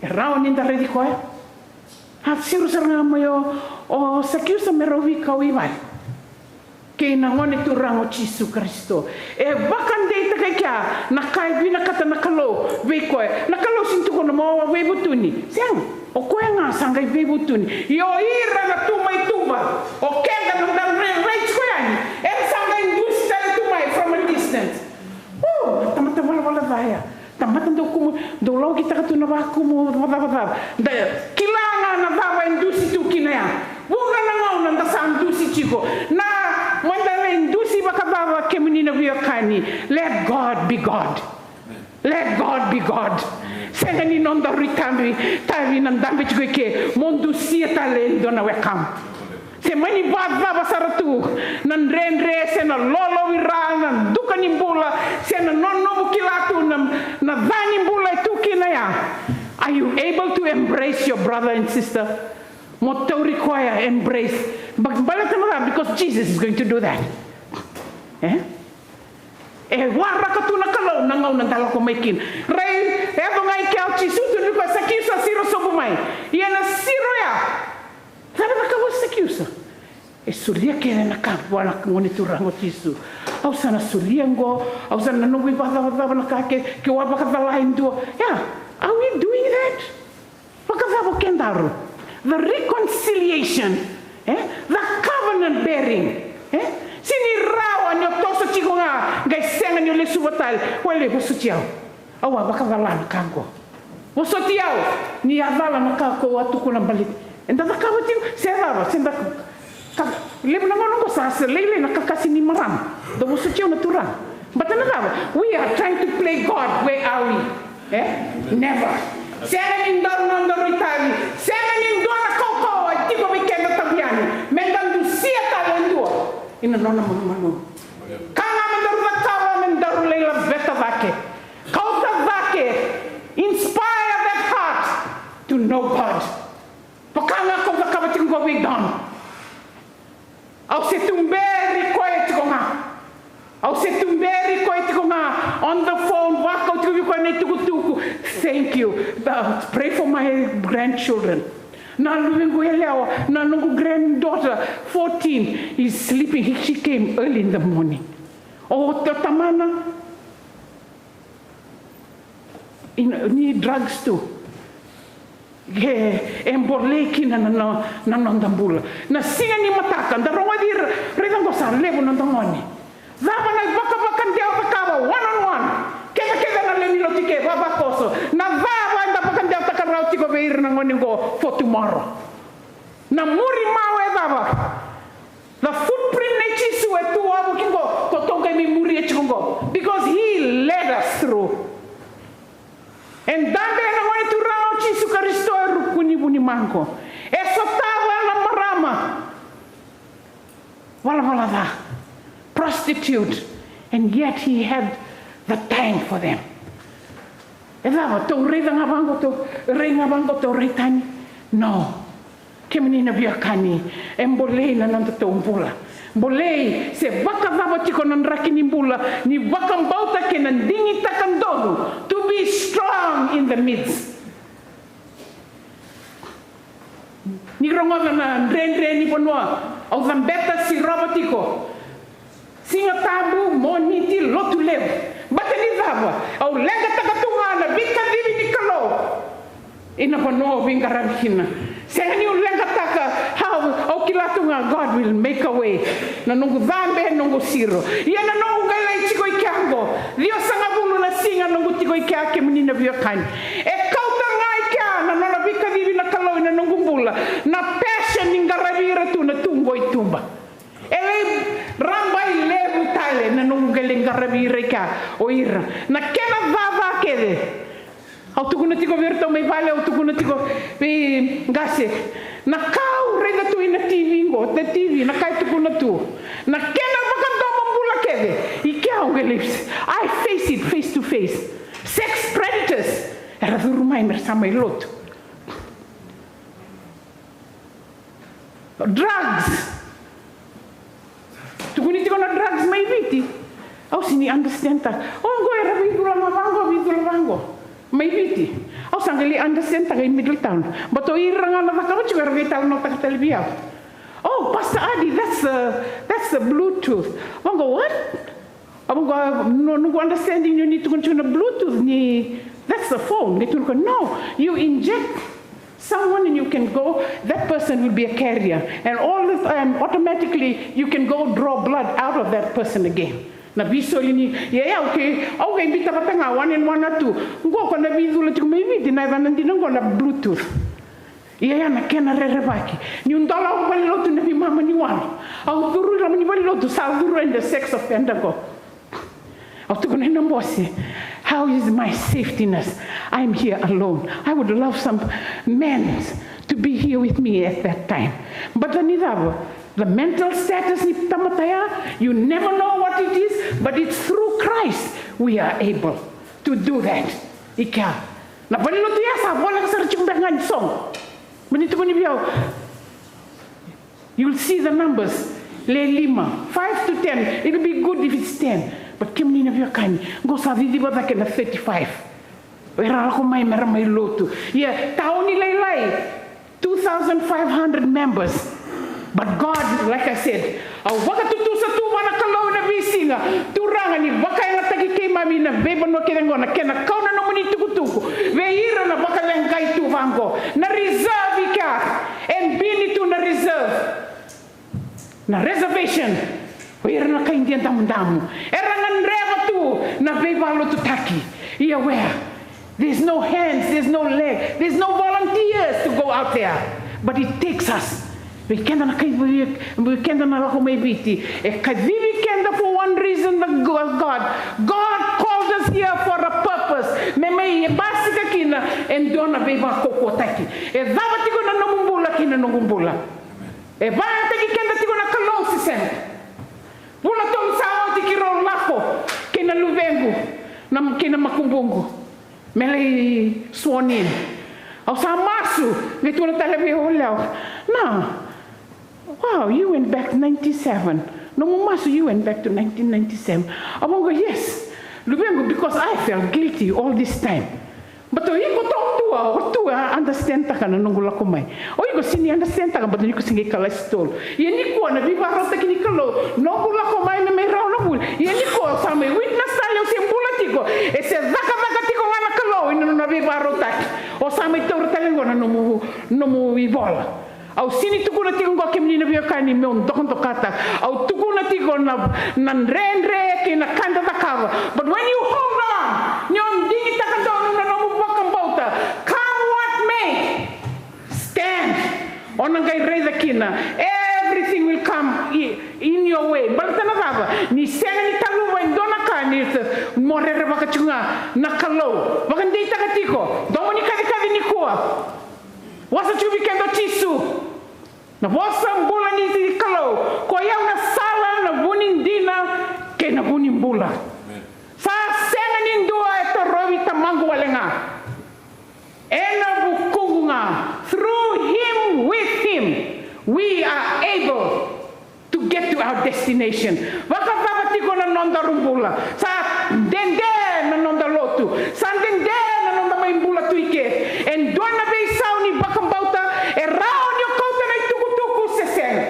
E rawa ni da raici koya? A siro sara ga mai o, o Sakiusa me rau veikau i vale kei na Gone Turaga o Jisu Karisito. E vakadeitaka e kea na ka e vinakata na Kalou vei koya. Na Kalou sega ni tukuna mo veivutuni. Sega. O koya ga sa qai veivutuni. Io, ira na tu mai tuba, o keda na da rai- rai tiko yani, era sa qai dusi tale tu mai from a distance. O, tamata valavala ca ya. Tamata dau kumu, dau laukitaka tu na vakumu vakacavacava. Da kila ga na cava e dusi tu kina ya. Vuqa na gauna da sa dusi tiko. Na, meda lai dusi vakacava kemuni na veiwekani? Let God be God. Let God be God. Sega ni nodaru itavi, tavi na dabe tiko i ke mo dusia tale e dua na wekamu. Se mani vakacava sara tu na dredre, se na lolovi ra, na duka ni bula, se na nonovu kila tu na, na ca ni bula e tu kina ya. Are you able to embrace your brother and sister? Mo tauri koya, embrace. Ba- baleta na ca, because Jesus is going to do that. E? E waraka tu na Kalou na gauna da lako mai kina. Rai, e yaco ga i kea o Jisu, tukuna o koya, Sakiusa, siro sobu mai. Ia na siro ya, cava e cakava o Sakiusa? E solia kece na ka vua na Gone Turaga o Jisu. Au sa na solia oqo, au sa na noqu ivakacavacava na ka ke, ke au a vakacala e dua. Yeah, are we doing that? Vakacava o kedaru? The reconciliation, e? The covenant bearing, e? Se ni rawa ni o toso tiko ga, qai sega ni o lesuva tale. Wale, vosoti au. Au a vakacala na ka oqo. Vosoti au ni a cala na ka ko au a tukuna baleti. Eda cakava tiko, se cava, se da ka- levu na gauna oqo sa, sa lailai na kakase ni marama. Dou vosoti au na turaga. Baleta na cava? We are trying to play God. Where are we? E? Never. Sega ni dua na nodaru itavi. Sega ni dua na kaukauwa e tiko vei keda tabu yani. Meda dusia tale e dua ina nona manumanu. Ka ga medaru cakava, medaru lai laveta cake. Kauta cake. Inspire that heart to know God. Vaka ga kau cakava tiko qo vei Don. Au se tuberi koya tiko ga. Au se tuberi koya tiko ga on the phone, vakau tiko vei koya na itukutuku. Thank you. Uh, pray for my grandchildren. Na luvequ yalewa, na noqu granddaughter, fourteen, is sleeping. He, she came early in the morning. O tamana, ina, ni drugs tu. E, e bolei kina na, na, na noda bula. Na siga ni mataka, da rogoci ira, raica qo sa levu na noda gone. Cava na vakavakadewa cakava, one on one. Kecakece na lewe ni lotu ke, vavakoso. Na cava eda vakadewataka rawa tiko vei ira na gone qo for tomorrow. Na muri mau e cava? The footprint nei Jisu e tu wavoki qo, ko tou qai mai muria tiko qo. Because he led us through. E dabe na Gone Turaga o Jisu Karisito e ruku ni vunimaqo. E sotava na marama. Valavala ca. Prostitute. And yet he had the time for them. E cava, tou raica ga vaqo, tou rai ga vaqo, tou rai tani? No. Kemuni na veiwekani, e bolei na noda tou bula. Bolei se vakacava tiko na draki ni bula, ni vakabauta kei na digitaka donu. To be strong in the midst. Ni rogoca na dredre ni vanua, au cabeta sirova tiko. Siga Tabu, Moniti, Lotulevu. Baleta ni cava? Au leqataka tu ga na veikacivi ni Kalou. Ina vanua au veiqaravi kina. Sega niu leqataka, au, au kila tu ga, God will make a way. Na noqu cabe, noqu siro. Ia na noqu qai lai tiko i kea qo. Ciwasagavulu na siga noqu tiko i kea, kemuni na veiwekani. E kauta ga i kea na nona veikacivi na Kalou ina noqu bula. Na passion ni qaravi ira tu na tu qo i tuba. E lai rabai levu tale na noqu qai lai qaravi ira i kea o ira. Na kena cava kece. Au tukuna tiko vei iratou mai vale, au tukuna tiko vei qase. Na ka au raica tu ina T V qo, the T V, na ka e tukuna tu. Na kena vakadomobula kece. I kea au qai lai, I face it face to face. Sex predators. Era curu mai, mera sa mai lotu. Drugs. Tukuni tiko na drugs mai Viti. Au sini understand taka. O qo era veicula ga vaqo, veicula vaqo. Mai Viti. Au sa qai lai understand taka i Middletown. But o ira ga na cakava tiko era veitalanoataka tale vei au. Oh, Pastor Adi, that's the, that's the Bluetooth. Vaqo, what? Au vaqo, no, noqu understanding ni tukuna tiko na Bluetooth ni, that's the phone. Qai tukuna, no, you inject someone and you can go, that person will be a carrier. And all this, um, automatically, you can go draw blood out of that person again. Na veisoli ni, ia, ia, okay, au qai biuta vata ga, one and one are two. Qo ko na veicula tiko mai Viti, na yacana dina qo na Bluetooth. Ia, ia, na kena rerevaki. Niu dola au valenilotu na veimama ni walo. Au curu i loma ni valenilotu, sa curu e the sex offender qo. Au tukuna ena bose, how is my safetyness? I'm here alone. I would love some men to be here with me at that time. But the ni cava, the mental status ni tamata ya, you never know what it is, but it's through Christ we are able to do that. I kea. Na valenilotu ya sa voleka sara tiko beka ga ni sogo. Mani tukuni vei au. You'll see the numbers. Le lima, five to ten. It'll be good if it's ten. But kemuni na veiwekani, qo sa ciciva cake na thirty-five. Era lako mai mera mai lotu. Ia, tauni lailai, two thousand five hundred members. But God, like I said, au vakatutusa tu vua na Kalou ena veisiga. Turaga, ni vakayagataki keimami na veivanua kece qo, na kena kau na nomuni tukutuku vei ira na vakaleqai tu vaqo. Na reserve i kea, e bini tu na reserve. Na reservation. O ira na kai Idia damudamu era gadreva tu na veivalotutaki. Ia wea, there's no hands, there's no leg, there's no volunteers to go out there. But it takes us. Vei keda na kai, vei keda na lako mai Viti, e kacivi keda for one reason, the go- God. God called us here for a purpose. Me mai e basika kina e dua na veivakaukauwataki. E cava tiko na nomu bula kei na noqu bula? E vakayagataki keda tiko na Kalou se sega? Vula tolu sa oti keirau lako kei na luvequ, na, kei na makubuqu, me lai sworn in. Au sa masu, qai tukuna tale vei au o Leo. Na, wow, you went back ninety-seven. Nomu masu, you went back to nineteen ninety-seven. Au vaqo, yes. Luvequ, because I felt guilty all this time. But o iko taudua, o tu a understand taka na noqu lako mai. O iko sini understand taka, but o iko sini kalasi tolu. Ia nikua na veivakarautaki ni Kalou, noqu lako mai me mai rawa na vuli. Ia nikua sa mai witness tale, o se bula tiko, e se cakacaka tiko ga na Kalou ina nona veivakarautaki. O sa mai taura tale qo na nomu, nomu ivola. Au sini tukuna tiko qo kemuni na veiwekani meu dokadokataka. Au tukuna tiko na, na dredre kei na ka da cakava. But when you hold on, ni o digitaka donu na nomu vakabauta, come what may, stand. O na qai raica kina, everything will come i-, in your way. Baleta na cava? Ni sega ni taluva e dua na ka, ni mo rerevaka tiko ga na Kalou. Vakadeitaka tiko, domo ni kacikaci nikua. Vosa tiko vei keda o Jisu. Na vosa bula ni Kalou, ko i au na sala, na vu ni dina kei na vu ni bula. Sa sega ni dua e torovi Tamaqu wale ga. Ena vukuqu ga, through him, with him, we are able to get to our destination. Vakacava tiko na nodaru bula? Sa dede na noda lotu, sa dede na noda mai bula tu i ke. E dua na veisau ni vakabauta e rawa ni o kauta na itukutuku se sega.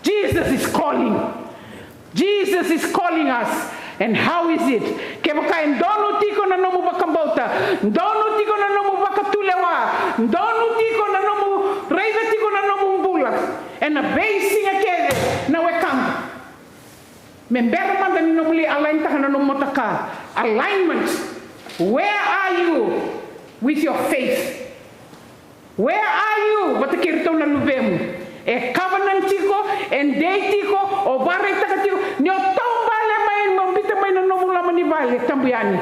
Jesus is calling. Jesus is calling us. And how is it? Kevaka e donu tiko na nomu vakabauta, donu tiko na nomu vakatulewa, donu tiko na nomu raica tiko na nomu bula ena veisiga kece, na wekaqu, me bera mada ni nomu lai align taka na nomu motoka. Alignment. Where are you with your faith? Where are you vata kei iratou na luvemu? E covenant tiko, e dei tiko, o vakaraitaka tiko ni o taubale mai, mo biuta mai na nomu loma ni vale tabu yani,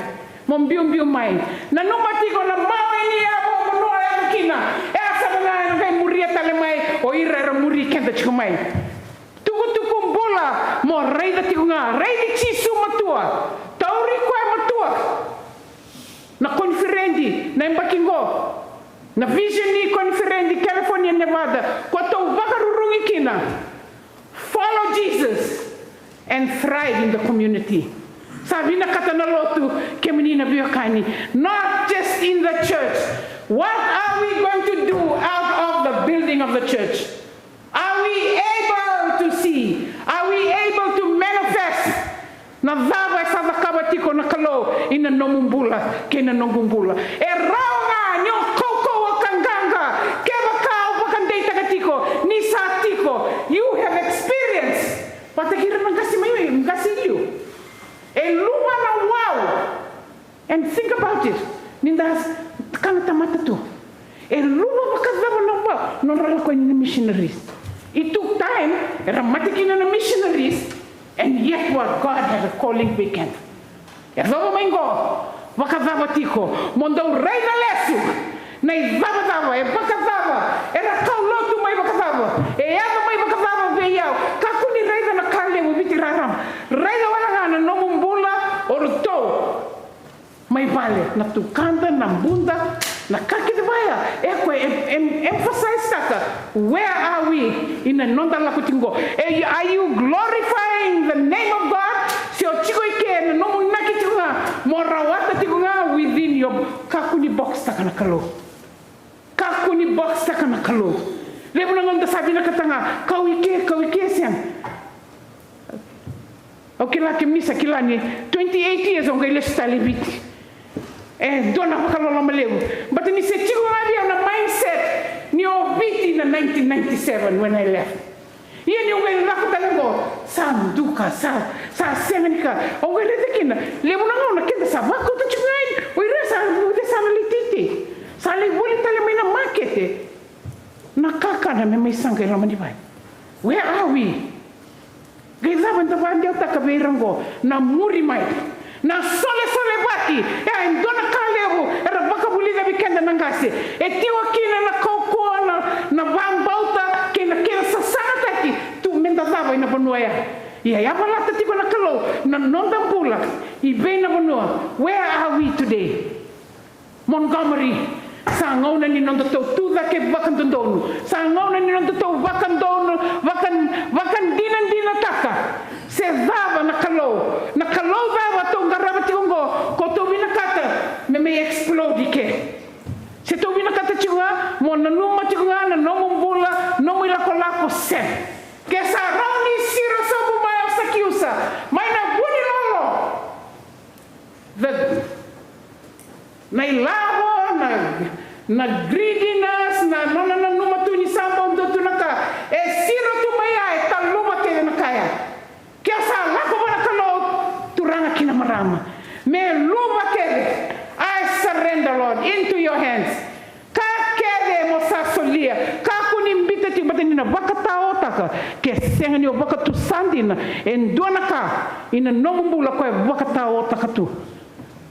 mo biubiu mai. Nanuma tiko na mawe ni yavu o vanua o yavu kina, e a sava ga ena qai muria tale mai o ira era muri keda tiko mai. Tukutuku bula, mo raica tiko ga, raici Jisu matua, tauri koya matua. Na koniferedi na yabaki qo, na Vision ni koniferedi California, Nevada, ko tou vakarurugi kina. Follow Jesus and thrive in the community. Sa vinakata na lotu, kemuni na veiwekani, not just in the church. What are we going to do out of the building of the church? Are we able to see? Are we able to manifest? Na cava e sa cakava tiko na Kalou ina nomu bula kei na noqu bula? E rawa ga ni o kaukauwa ka qaqa kevaka o vakadeitaka tiko ni sa tiko. You have experience. Vata kei ira na qase mai, qase i liu. E luva na wau. And think about it. Ni da kana tamata tu, e luva vakacava na, va, nodra lako yani na missionaries? It took time, era mate kina na missionaries, and yet what, God had a calling vei keda. Yacova mai qo, vakacava tiko? Mo dou raica lesu na icavacava, e vakacava, era kaulotu mai vakacava, e yaco mai vakacava vei au. Kakua ni raica na ka levu, Viti rarama. Raica wale ga na nomu bula o ratou. Mai vale, na tukada, na buda, na ka kece vaya. E koya e, e, emphasize taka, where are we ina noda lako tiko qo? E, are you glorifying the name of God? Se o tiko i ke na nomu inaki tiko ga, mo rawata tiko ga within your, kakua ni box taka na Kalou. Kakua ni box taka na Kalou. Levu na gauna da sa vinakata ga, kau i ke, kau i ke, sega. Au kila kemuni sa kila ni twenty-eight years au qai lesu tale i Viti. E dua na vakaloloma levu. But ni se tiko ga vei au na mindset ni o Viti na nineteen ninety-seven when I left. Ia niu qai lako tale qo, sa duka, sa, sa sega ni ka. Au qai raica kina, levu na gauna keda sa vakauta tiko ga yani, o ira sa, o ira sa na lai teitei. Sa lai voli tale mai na makete. Na kakana me mai saqa e loma ni vale. Where are we? Qai cava eda vakadewataka vei ira qo? Na muri mai. Na solesolevaki. E a, e dua na ka levu era vakavulica vei keda na qase. E tiko kina na kaukauwa, na, na vakabauta kei na kena sasagataki tu meda cava ena vanua ya. Ia, e a yavalata tiko na Kalou na noda bula i vei na vanua. Where are we today? Montgomery, sa gauna ni nodatou tucake vakadodonu, sa gauna ni nodatou vakadonu, vaka, vakadinadinataka se cava na Kalou, na Kalou cava tou qarava tiko oqo, ko tou vinakata me mai explode i ke. Se tou vinakata tiko ga mo nanuma tiko ga na nomu bula, nomu ilakolako, se ke sa rawa ni siro sobu mai o Sakiusa mai na vunilolo, the, na ilavo, na, na greediness, na nona nanuma tu ni sa bau dua tu na ka, e siro tu mai ya, e taluva kece na ka ya. Ke o sa lako vua na Kalou, turaga kei na marama, me luva kece. I surrender, Lord, into your hands. Ka kece mo sa solia, kakua ni biuta tiko, baleta ni na vakataotaka ke sega ni o vakatusa dina e dua na ka ina nomu bula ko e vakataotaka tu.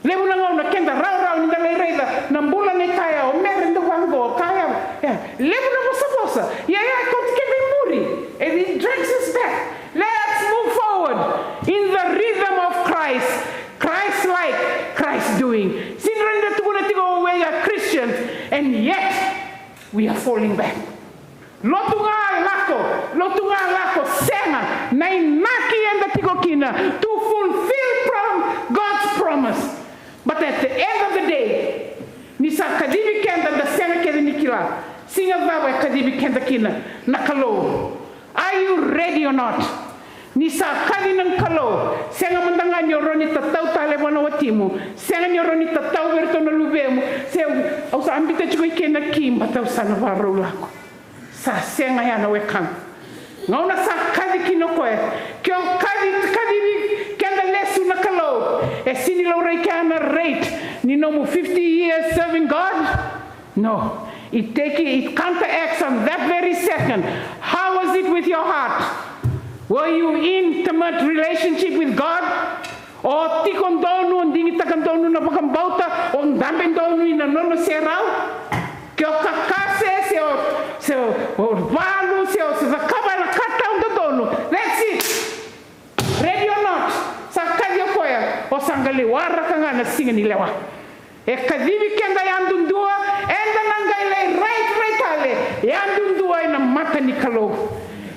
Levu na gauna keda rawarawa ni da lai raica na bula nei kaya, o Mere dau vaqo, kaya, e, levu na vosavosa. Ia, ia, e kauti keda i muri. And it drags us back. Let's move forward in the rhythm of Christ. Christ-like, Christ doing. Sega ni da tukuna tiko we are Christians, and yet we are falling back. Lotu ga lako, lotu ga lako, sega, na inaki eda tiko kina to fulfill prom-, God's promise. But at the end of the day, ni sa kacivi keda, da sega kece ni kila siga cava e kacivi keda kina na Kalou. Are you ready or not? Ni sa kaci na Kalou, sega mada ga ni o rawa ni tatau tale vua na watimu, sega ni o rawa ni tatau vei iratou na luvemu, se au sa biuta tiko i ke na ki, baleta au sa na vakarau lako. Sa sega ya na wekaqu. Gauna sa kaci kina o koya, ke o kaci, kacivi keda lesu na Kalou, e sega ni laurai kea na rate ni nomu fifty years serving God. No. It take, it counteracts on that very second. How was it with your heart? Were you in intimate relationship with God? O tiko donu, o digitaka donu na vakabauta, o dabe donu ina nona serau. Ke o kakase, se o, se o, o valu, se o, se cakava na ka tawa dodonu. That's it. Ready or not, sa kaci o koya, o sa qai waraka ga na siga ni lewa. E kacivi keda yadudua, eda na qai lai rairai tale yadudua ena mata ni Kalou.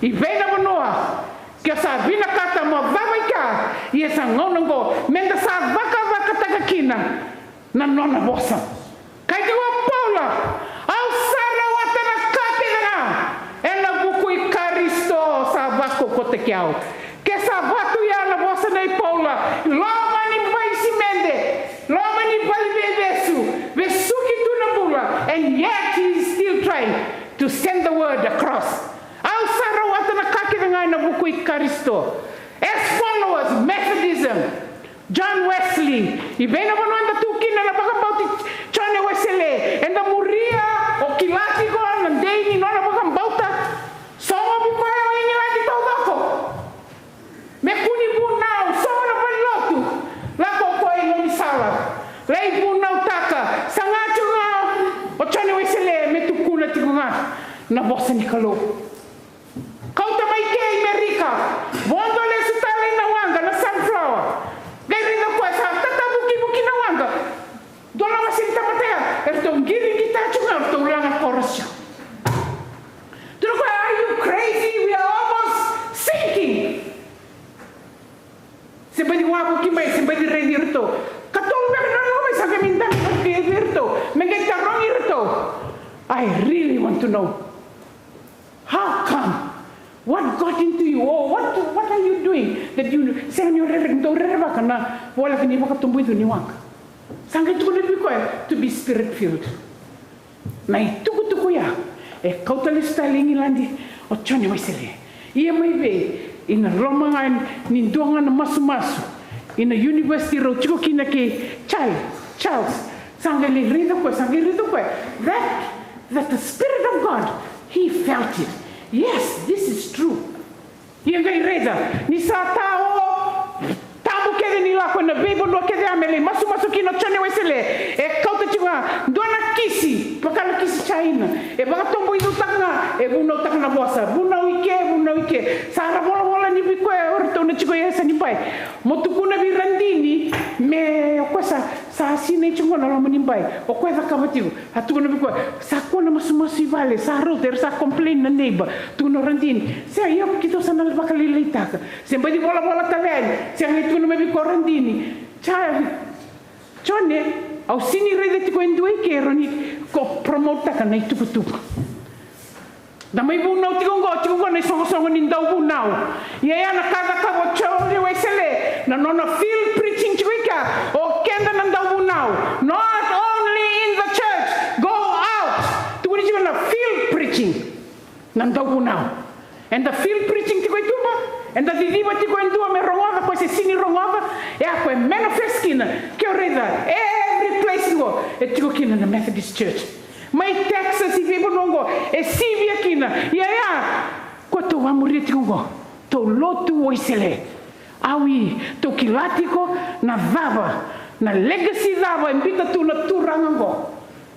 I vei na vanua ke o sa vinakata mo cava i kea, ia sa gauna oqo meda sa cakacakataka kina na nona vosa. Kaya tiko o Paula, au sa rawata na ka kece ga ena vuku i Karisito sa vakaukauwataki au. Ke sa va tu ya na vosa nei Paula, loma ni vaisimede, loma ni vaiveivesu, vesuki tu na bula, and yet he is still trying to send the word across. Au sa rawata na ka kece ga ena vuku i Karisito. As followers, Methodism, John Wesley, i vei na vanua eda tu kina na vakabauti Jone Wesele, eda muria, o kila tiko na dei ni nona vakabauta. Sogo vei koya o Igiladi taucoko. Me kua ni vunau, sogo na valenilotu, lako o koya i gaunisala, lai vunautaka. Saga tiko ga o Jone Wesele me tukuna tiko ga na vosa ni Kalou. Kauta mai ke i Merika, vodo lesu tale i na waqa na Sunflower. Qai raica o koya sa tatavukivuki na waqa. Dua na wase ni tamata ya, eratou qiriqita tiko ga, eratou laga korosi. Tukuna o koya, are you crazy? We are almost sinking. Se baci wavoki mai, se baci raici iratou. Katolu beka na nona mai, sa qai mai dabe vei iratou me qai tarogi iratou. I really want to know. How come? What got into you? Oh, what, what are you doing that you, sega ni o rere, dou rerevaka na voleka ni vakatoboicu ni waqa? Sa qai tukuna vei koya, to be spirit filled. Na itukutuku ya e kauta lesu tale i Igiladi o Jone Wesele. Ia mai vei? Ina loma ga ni dua ga na masumasu ina university rau tiko kina kei Charlie, Charles. Sa qai lai raica o koya, sa qai raica o koya that, that the Spirit of God, he felt it. Yes, this is true. Ia qai raica ni sa tao tabu kece ni lako ena veivanua kece ya me lai masumasu kina o Jone Wesele. E kauta tiko ga dua na kisi, vaka na kisi jaina. E vakatoboicutaka ga, e vunautaka na vosa. Vunau i ke, vunau i ke. Sa ra volavola vei koya o ratou na tiko e yasa ni bai. Mo tukuna vei Radini me o koya sa, sa sinai tiko na loma ni bai. O koya cakava tiko. A tukuna vei koya, sa kua na masumasu i vale, sa rauta, era sa complain na neighbor. Tukuna o Radini. Se ia keitou sa na vakalailaitaka. Se baci volavola tale yani. Se qai tukuna mai vei koya o Radini. Sa Jone, au sini raica tiko e dua i ke e rawa ni ko promote-taka na itukutuku. Da mai vunau tiko oqo, tiko oqo na isoqosoqo ni dauvunau. Ia ya na ka cakava o Jone Wesele, na nona field preaching tiko i kea, o keda na dauvunau. Not only in the church, go out. Tukuni tiko na field preaching. Na dauvunau. Eda field preaching tiko i tuba, eda ciciva tiko e dua me rogoca, koya se sini rogoca, e a koya e manifest kina, ke o raica, every place qo, e tiko kina na Methodist Church. Mai Texas i veivanua qo, e sivia kina, ia, ia, koya tou vamuria tiko qo, tou lotu Wesele. Au i, tou kila tiko, na cava, na legacy cava, e bita tu na turaga qo.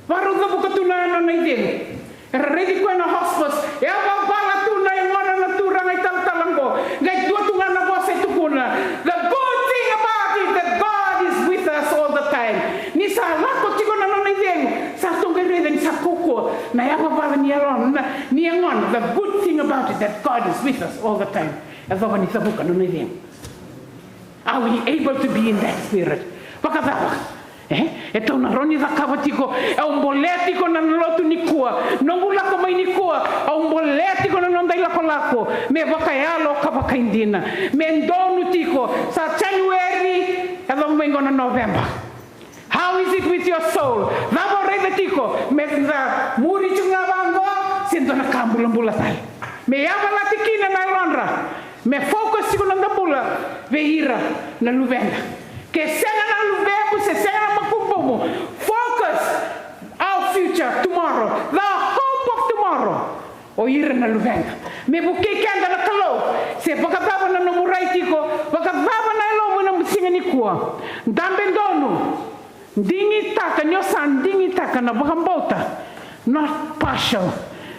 Varau cavuka tu na nona icegu. Era raici koya na hospice. E a vavala tu na yagona na turaga i talatala oqo. Qai dua tu ga na vosa e tukuna. The good thing about it that God is with us all the time. Ni sa lako tiko na nona icegu. Sa tou qai raica ni sa kaukaua. Na yavavala ni yalona, na, ni yagona. The good thing about it that God is with us all the time. E cova ni cavuka na nona icegu. Are we able to be in that spirit? Vakacava? E, e tou na rawa ni cakava tiko, e au bolea tiko na lotu nikua, noqu lako mai nikua, au bolea tiko na noda ilakolako, me vakayalo ka vakaidina, me donu tiko, sa January, e cava mai qo na November. How is it with your soul? Cava o raica tiko, me da muri tiko ga vaqo, se dua na ka bulabula tale. Me yavalati kina na yalodra, me focus tiko na noda bula vei ira na luveda. Ke sega na luvequ, se sega na makubumu, focus our future tomorrow, the hope of tomorrow. O ira na luveda. Me vukei keda na Kalou, se vakacava na nomu rai tiko, vakacava na yalomu ena siga nikua. Dabe donu. Digitaka, ni o sa digitaka na vakabauta, not partial,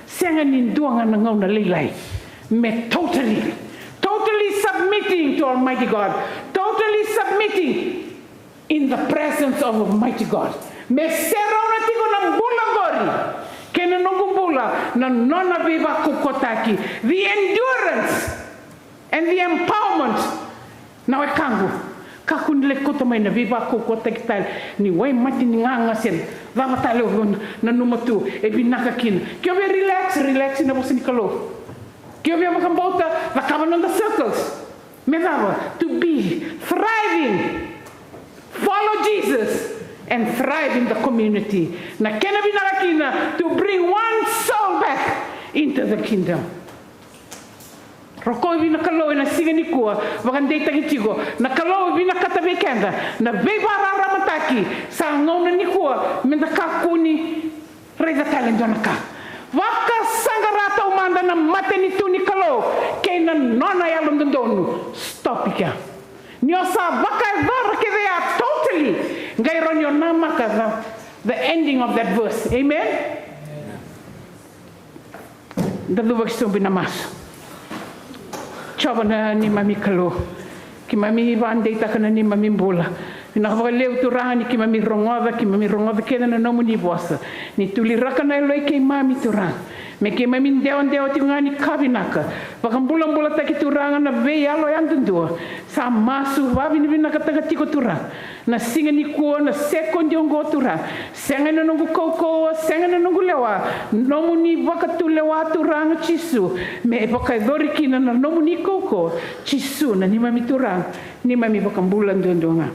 sega ni dua ga na gauna lailai, me totally, totally submitting to Almighty God, totally submitting in the presence of Almighty God. Me serauna tiko na bula qori kei na noqu bula na nona veivakaukauataki, the endurance and the empowerment. Na wekaqu, kakua ni lai kauta mai na veivakaukauataki tale ni waimate ni gaga se cava tale o nanuma tu e vinaka kina. Ke o via relax, relax ena vosa ni Kalou. Ke o via vakabauta, cakava noda circles. Me cava? To be thriving. Follow Jesus and thrive in the community. Na kena vinaka kina, to bring one soul back into the kingdom. Rokovi na Kalou ena siga nikua, vakadeitaki tiko na Kalou e vinakata vei keda na veivakararamataki. Sa gauna nikua me da kakua ni raica tale e dua na ka. Vakasaqara taumada na matanitu ni Kalou kei na nona yalododonu. Stop i kea. Ni o sa vakayacora kece ya totally, qai rawa ni o namaka the, the ending of that verse. Amen. Da cuva ki sobu ina masu. Jiova na neimami Kalou, keimami vakadeitaka na neimami bula. Vinaka vakalevu Turaga ni keimami rogoca, keimami rogoca kece na nomuni vosa. Ni tuliraka na yalo i keimami Turaga, me keimami dewadewa tiko ga ni ka vinaka. Vakabulabulataki Turaga na veiyalo yadudua. Sa masu vakavinavinakataka tiko Turaga na siga nikua, na sekodi oqo Turaga. Sega ena noqu kaukauwa, sega ena noqu lewa, nomuni vakatulewa Turaga Jisu, me vakayacori kina na nomuni kaukauwa. Jisu na neimami Turaga, neimami Vakabula duadua ga.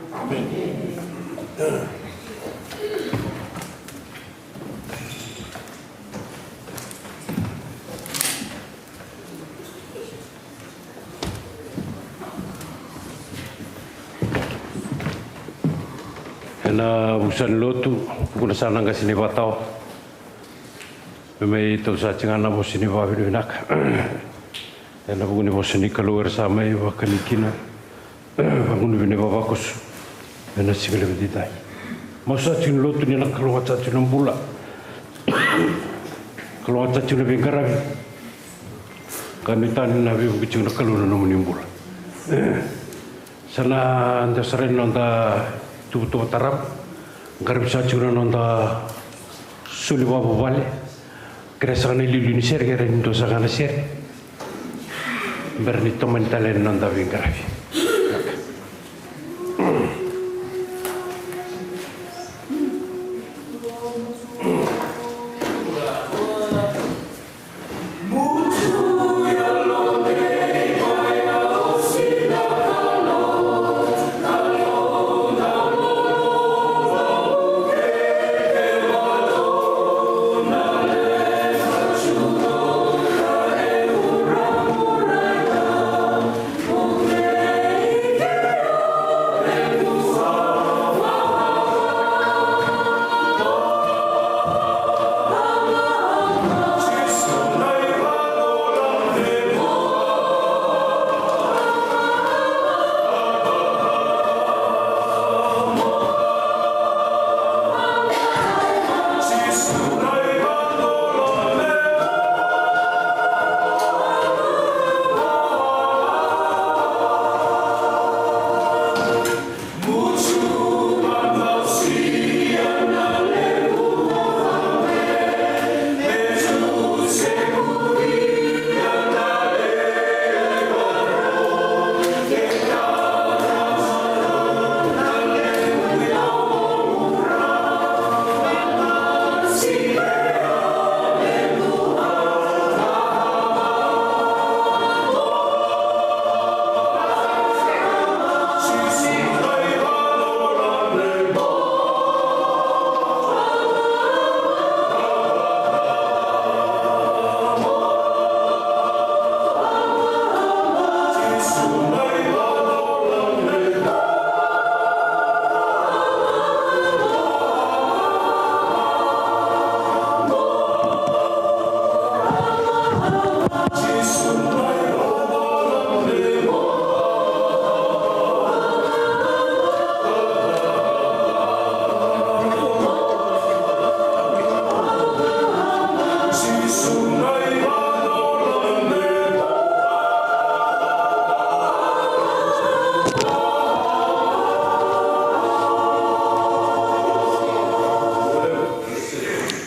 Ena vuku ni lotu, vuku ni sa na qase ni vakatawa. Me mai tau sa tiko ga na vosa ni vakavinavinaka. Ena vuku ni vosa ni Kalou era sa mai vakani kina. Vagunuvi ni vavakoso ena siga levu edaidai. Masu sa tiko na lotu ni na kalougata tiko na bula. Kalougata tiko na veiqaravi. Ka nuitaka ni na veivuke tiko na Kalou na nomuni bula. Sa na da sara na noda tuvatuva tarava. Qaravi saka tiko na noda soli vakavuvale. Kerea saka na iliuliu ni sere, kerea ni dua saka na sere. Bera ni tomani tale na noda veiqaravi.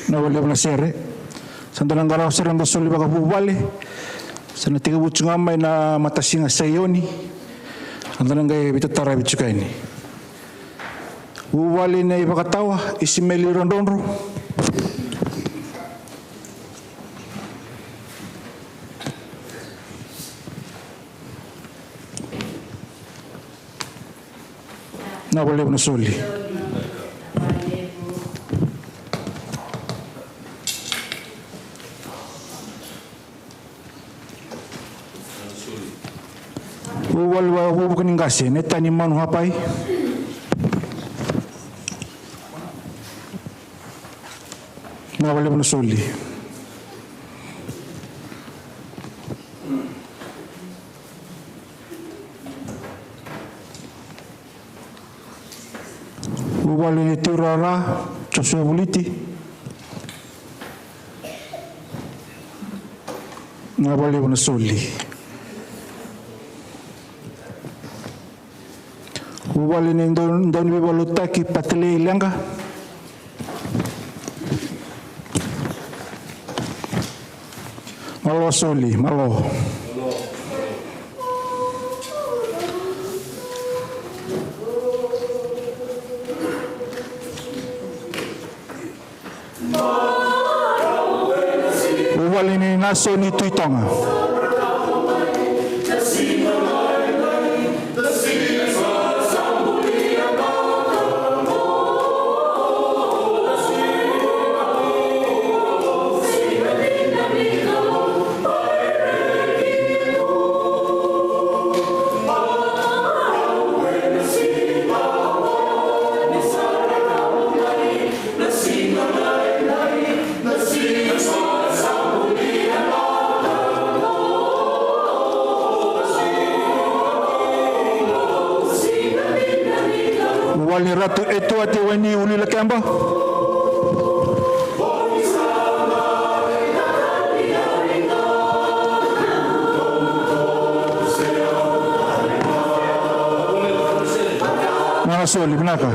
Na wale na sere. Sa da na qarava sara na soli vakavuvale. Sa na tekivu tiko ga mai na matasiga Saioni. Sa da na qai veitataravi tiko yani. Vuvale na ivakatawa, Isimeli Rodrodro. Na valevu na soli. Vuvale vakavuvuka ni qase, Netani Manu Hapai. Na valevu na soli. Vuvale ni Tiurara, Josua Vuliti. Na valevu na soli. Vuvale ni dau, dau ni veivakalotutaki, Patilei Leqa. Malo soli, malo. Vuvale ni Nasoni Tui Toga. Vuvale ni Ratu Etuate Waini Ulilakeba. Soli, vinaka.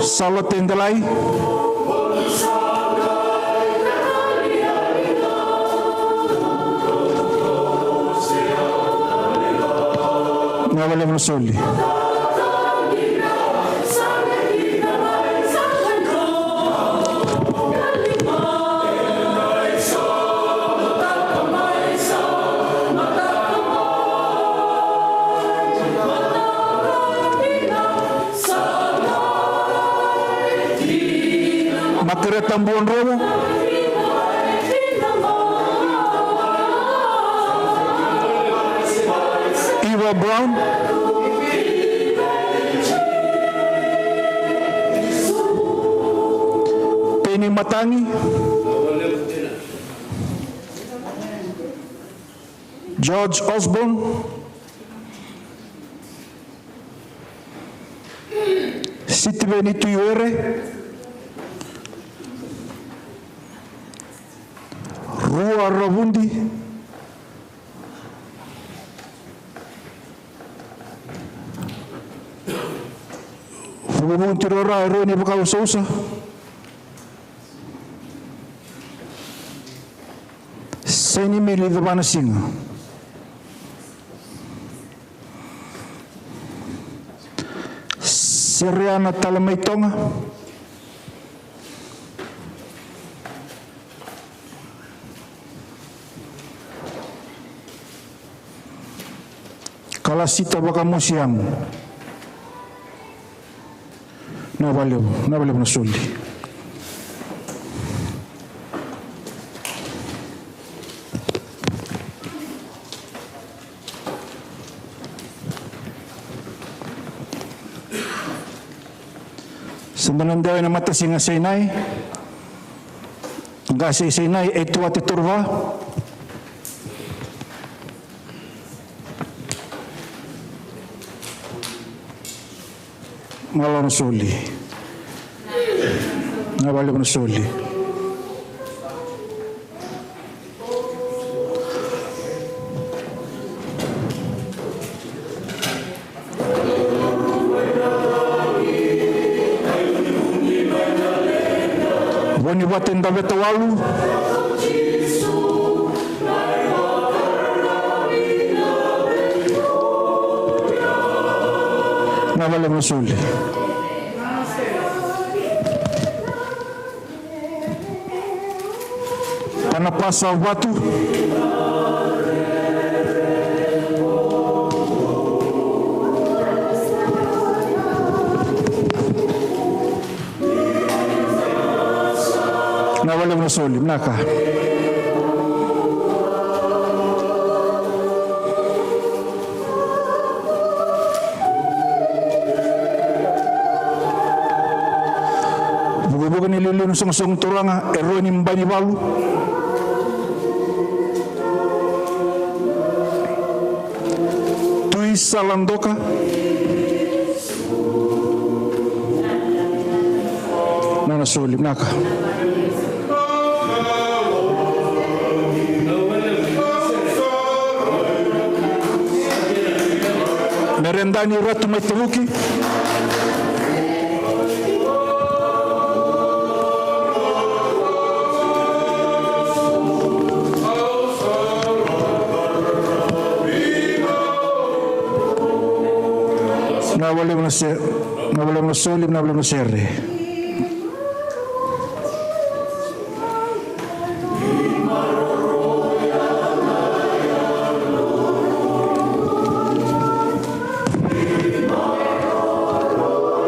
Salote Delai. Vinaka vakalevu na soli. Makereta Buadromo. Eva Brown. Peni Matagi. George Osborne. Sitiveni Tuiwere. Rua Ravudi. Vugavuga ni tiro ra e rua ni vakausausa. Seni Mili Cavanasiga. Sereana Talamaitoga. Kalasita Vakamusiamu. Vinaka vakalevu, vinaka vakalevu na soli. Sa da na dewa ena matasiga Sinai. Qase i Sinai, e Tuate Toruva. Malo na soli. Vinaka vakalevu na soli. Vonivate Daveta Walu. Vinaka vakalevu na soli. Panapasa Vatu. Vinaka vakalevu na soli, vinaka. Vukevuke ni liuliu ni soqosoqo turaga, e rua ni bani valu. Tui Saladoka. Nona soli, vinaka. Meredani Ratu mai Tavuki. Vinaka vakalevu na se-, vinaka vakalevu na soli, vinaka vakalevu na sere.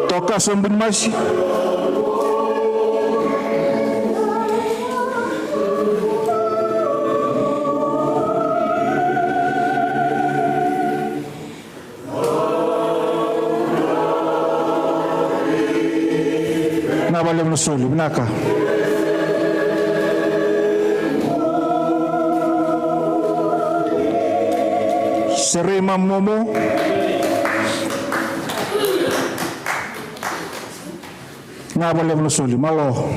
Tokasa Bunimasi. Vinaka vakalevu na soli, vinaka. Serei Mamomo. Vinaka vakalevu na soli, malo.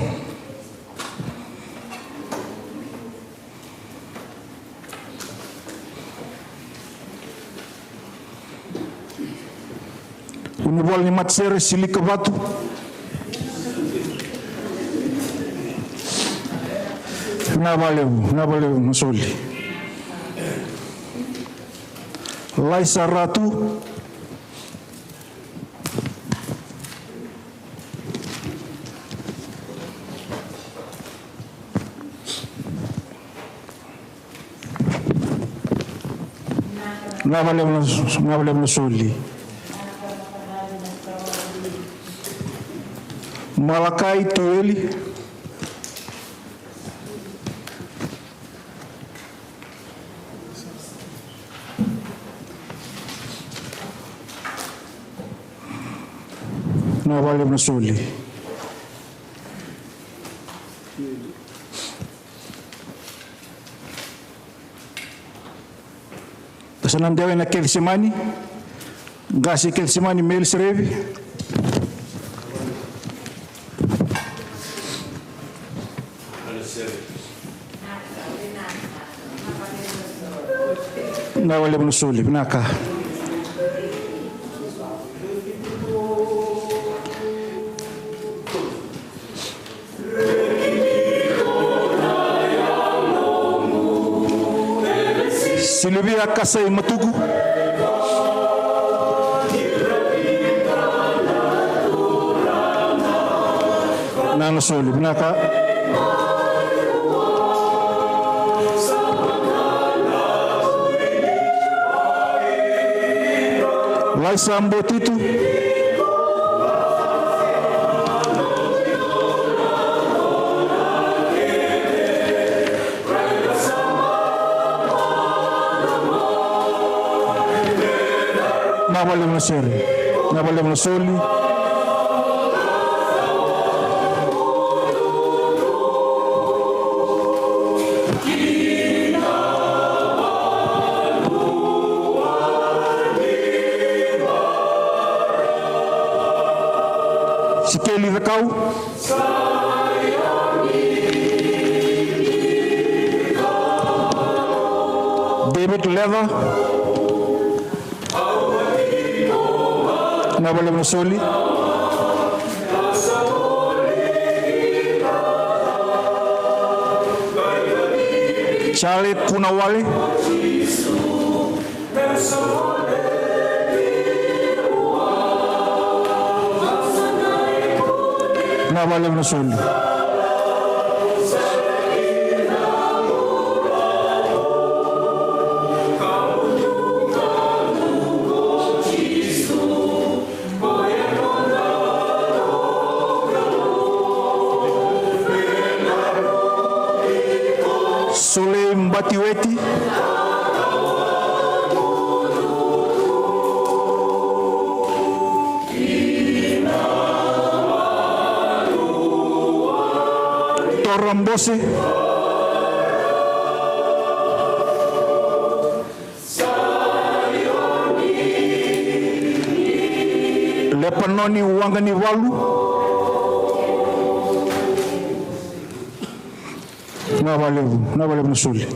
Vunivola ni matasere, Silika Vatu. Vinaka vakalevu, vinaka vakalevu na soli. Laisa Ratu. Vinaka vakalevu na, vinaka vakalevu na soli. Malakai Tueli. Vinaka vakalevu na soli. Da sa na dewa ena Kecisemani. Qase Kecisemani, Meli Serevi. Vinaka vakalevu na soli, vinaka. Silivia Kasai Matuku. Vinaka na soli, vinaka. Laisa Botitu. Vinaka vakalevu na sere. Vinaka vakalevu na soli. Sikeli Cakau. David Leather. Vinaka vakalevu na soli. Charlie Kunawale. Vinaka vakalevu na soli. Solei Batiweti. Tora Bose. Lepanoni Waqanivalu. Vinaka vakalevu, vinaka vakalevu na soli.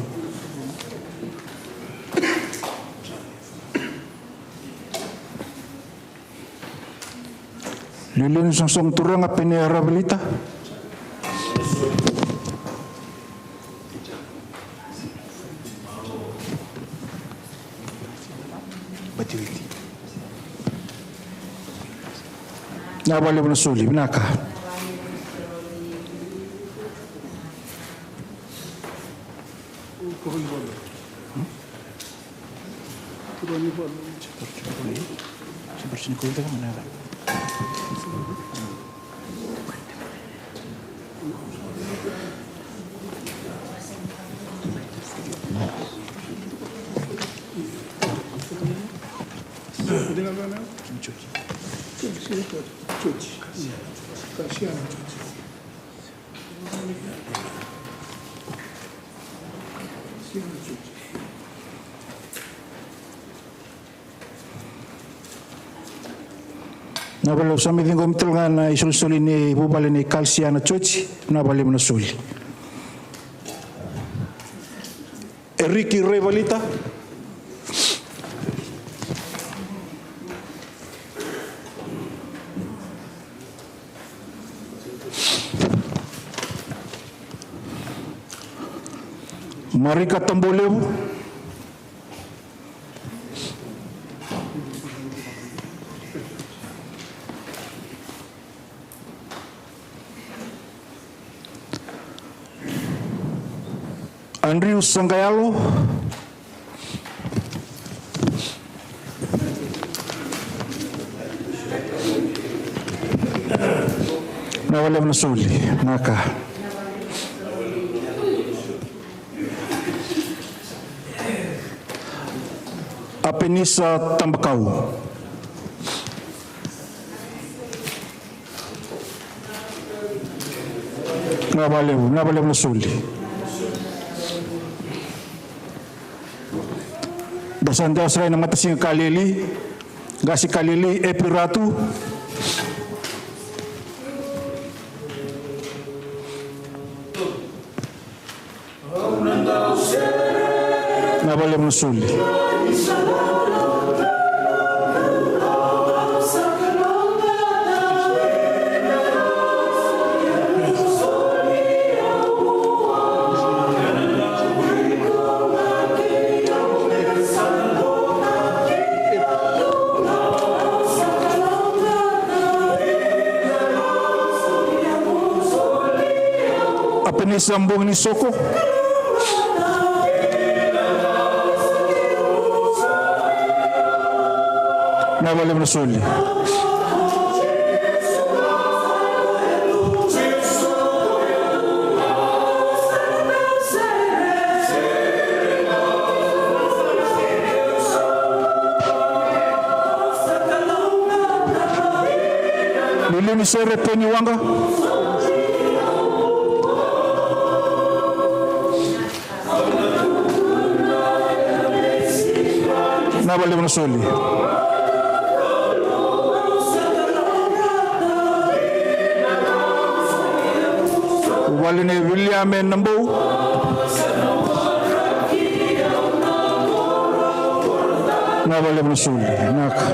Liuliu ni soqosoqo turaga Pene Ravelita. Vinaka vakalevu na soli, vinaka. Na vale, au sa mai ciqomi tale ga na isolisoli ni vuvale nei Kalsiana Joji. Na vale na soli. Eriki Raivalita. Marika Tabolevu. Andrew Sangayalo. Na vale na soli, naka. Apenisa Tabakau. Na valevu, na valevu na soli. Da sa dewa sara ina matasiga Kalili, qase Kalili, Epi Ratu. Na valevu na soli. Apenisa Bogi ni Soko. Na valevu na soli. Liliu ni sere Peni Waqa. Na valevu na soli. Vale nei Viliame Nabou. Na valevu na soli. Naka.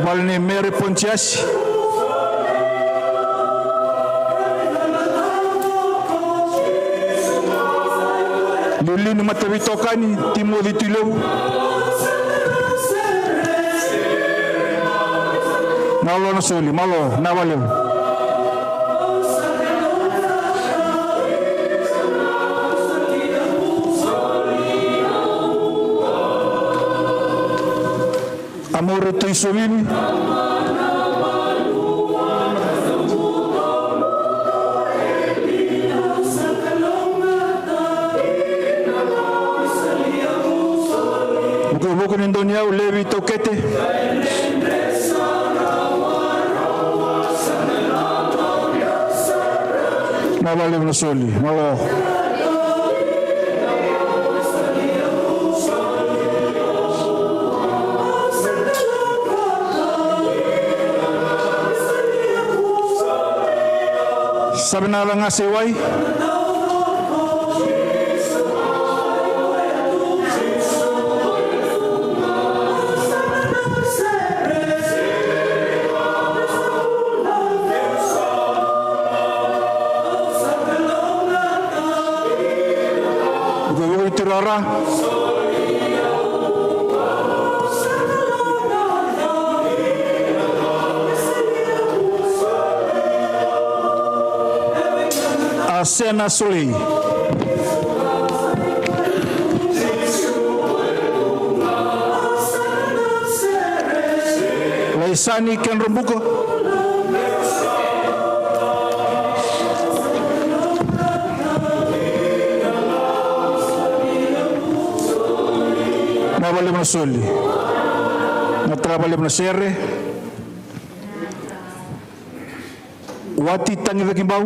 Vale nei Mere Pontiasi. Liuliu ni mataveitokani Timoci Tuilevu. Malo na soli, malo, na valevu. Amore Tuisovivi. Vukevuke ni Doniyau, Levi Taukete. Na valevu na soli, malo. Sa vinaka ga se wai. Vukevuke ni Tirara. Asena Solei. Laisani Kenrobuka. Valevu na soli. Na tara valevu na sere. Wati Tagicakibau.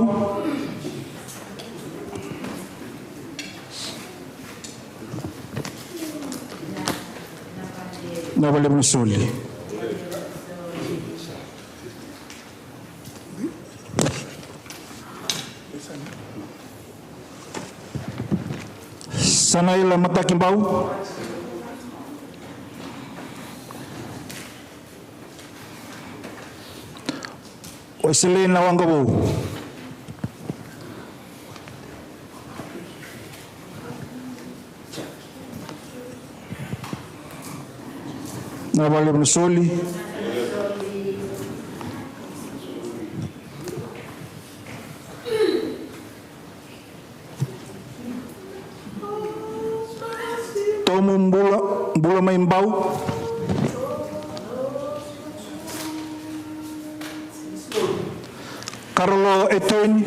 Na valevu na soli. Sanaila Matakibau. Weselei na Waqavou. Na valevu na soli. Tomu Bula, Bula mai Bau. Karolo Eteni.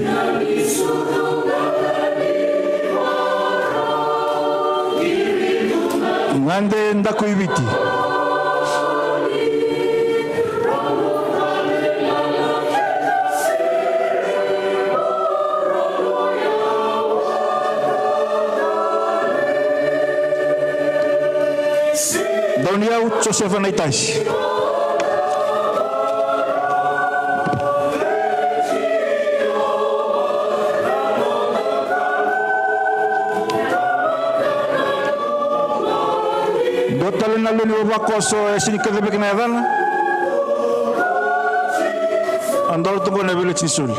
Gade Dakoiviti. Doniyau Josefa Naitasi. Dua tale na lewe ni vavakoso e sega ni kacivaki na yacana. A dola tu qo na veleti ni soli.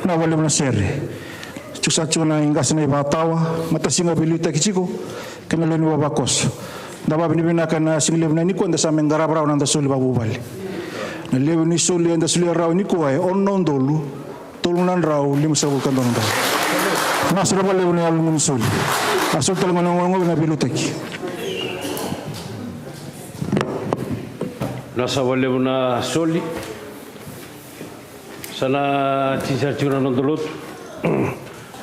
Na valevu na sere. Tiko sa tiko na iqase na ivakatawa, matasiga veiliutaki tiko kei na lewe ni vavakoso. Da vavinavinaka na siga levu na nikua da sa mai qarava rawa na da soli vakavuvale. Na levu ni soli eda solia rawa nikua e ono na udolu tolu na drau limasagavulu ka dua na drau. Vinaka sara vakalevu na yalo ni soli. A soli tale ga na gone na veiliutaki. Vinaka sara vakalevu na soli. Sa na tini sara tiko na noda lotu.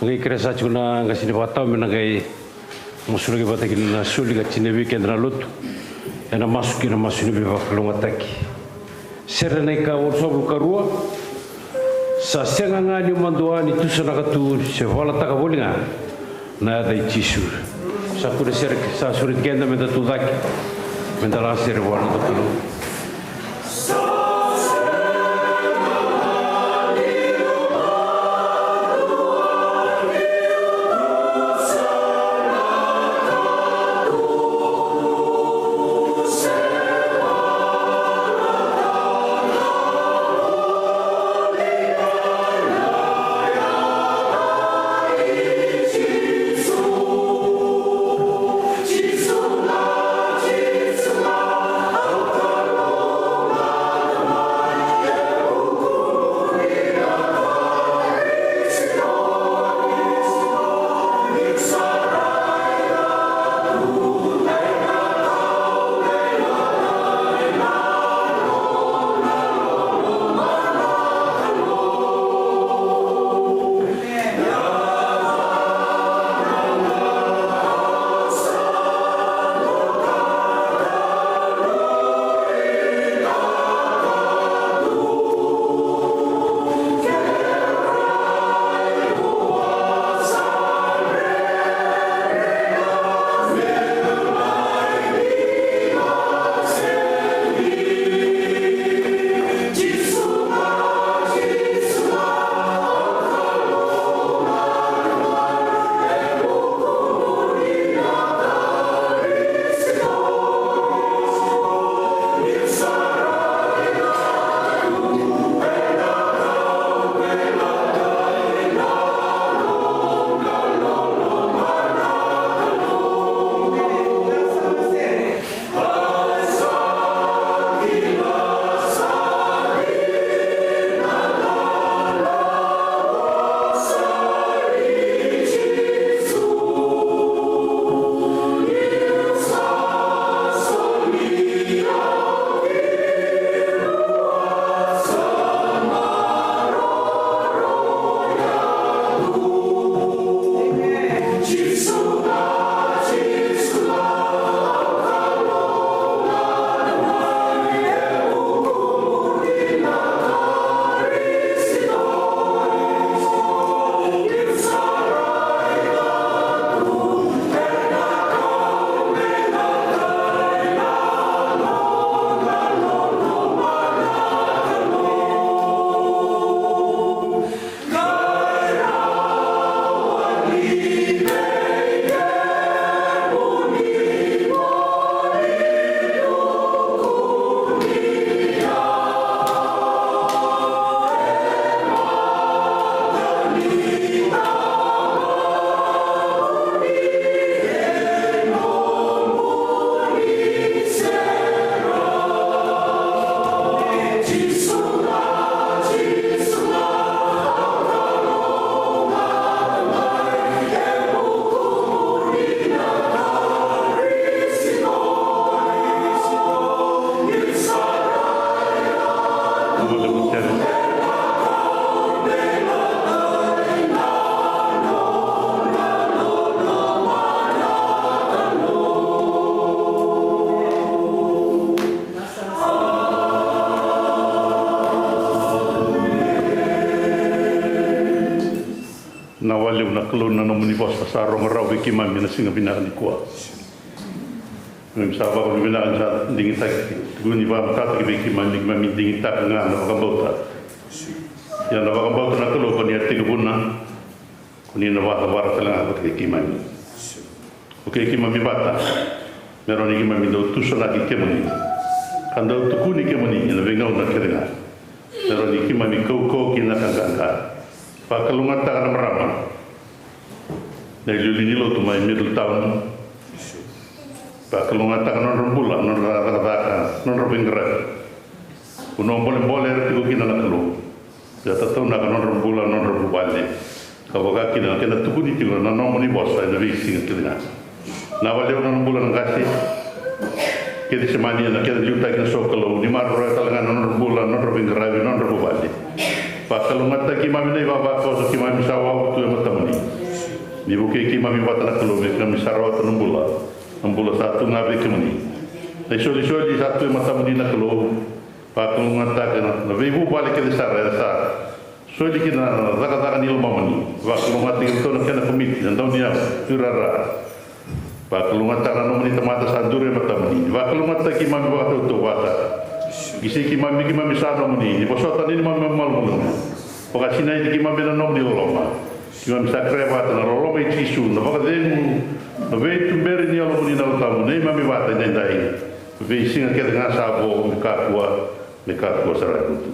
Qai kerea sara tiko na qase ni vakatawa me na qai masulaki vata kina na soli ka tini vei keda na lotu. Ena masu kina masu ni veivakalougatataki. Sere na ika walusagavulu ka rua. Sa sega ga ni madua ni tusanaka tu se valataka voli ga na yaca i Jisu. Sa kune sere sa sureti keda me da tu cake me da laga sere vua na noda Kalou. Na wale na Kalou na nomuni vosa sa rogo rawa vei keimami na siga vinaka nikua. Keimami sa vakavinavinaka ni sa digitaki, tukuni vakamatata ki vei keimami, keimami digitaka ga na vakabauta. Ia na vakabauta na Kalou ko ni a tekivuna, ko ni na vakavara tale ga vata kei keimami. O kei keimami vata, me rawa ni keimami dau tusanaki kemuni ka dau tukuni kemuni ena veigauna kece ga. Me rawa ni keimami kaukauwa kina ka qaqa. Vakalougatataka na marama na iliuliu ni lotu mai Middletown. Vakalougatataka na nodra bula, nodra cakacaka, nodra veiqaravi. Vanua bolebole era tiko kina na Kalou. Ia tataunaka na nodra bula, nodra vuvale. Ka vaka kina na kena tukuni tiko na nomuni vosa ena veisiga kece ga. Na vakalevu na nona bula na qase kei Kecisemani, ena kena liutaki na sokalou, ni maroroya tale ga na nodra bula, nodra veiqaravi, nodra vuvale. Vakalougatataki keimami na ivavakoso keimami sa wawa tu e matamuni. Ni vukei keimami vata na Kalou me keimami sa rawata na bula, na bula sa tu ga vei kemuni. Na isolisoli sa tu e matamuni na Kalou. Vakalougatataka na veivuvale kece sara era sa soli kina na cakacaka ni lomamuni. Vakalougatataki iratou na kena komiti, na dauniyau, tuirara. Vakalougatataka na nomuni tamata sa duri e matamuni. Vakalougatataki keimami vakatautauvata. Qisei keimami, keimami sa nomuni, ni vosota na neimami malumalumu. Vakasinaiti keimami ena nomuni loloma. Keimami sa kerea vata na loloma i Jisu, na vakacegu, na veituberi ni Yalomuni na Yalo Tabu, neimami vata edaidai, veisiga kece ga sa vo, me kakua, me kakua sara e lotu.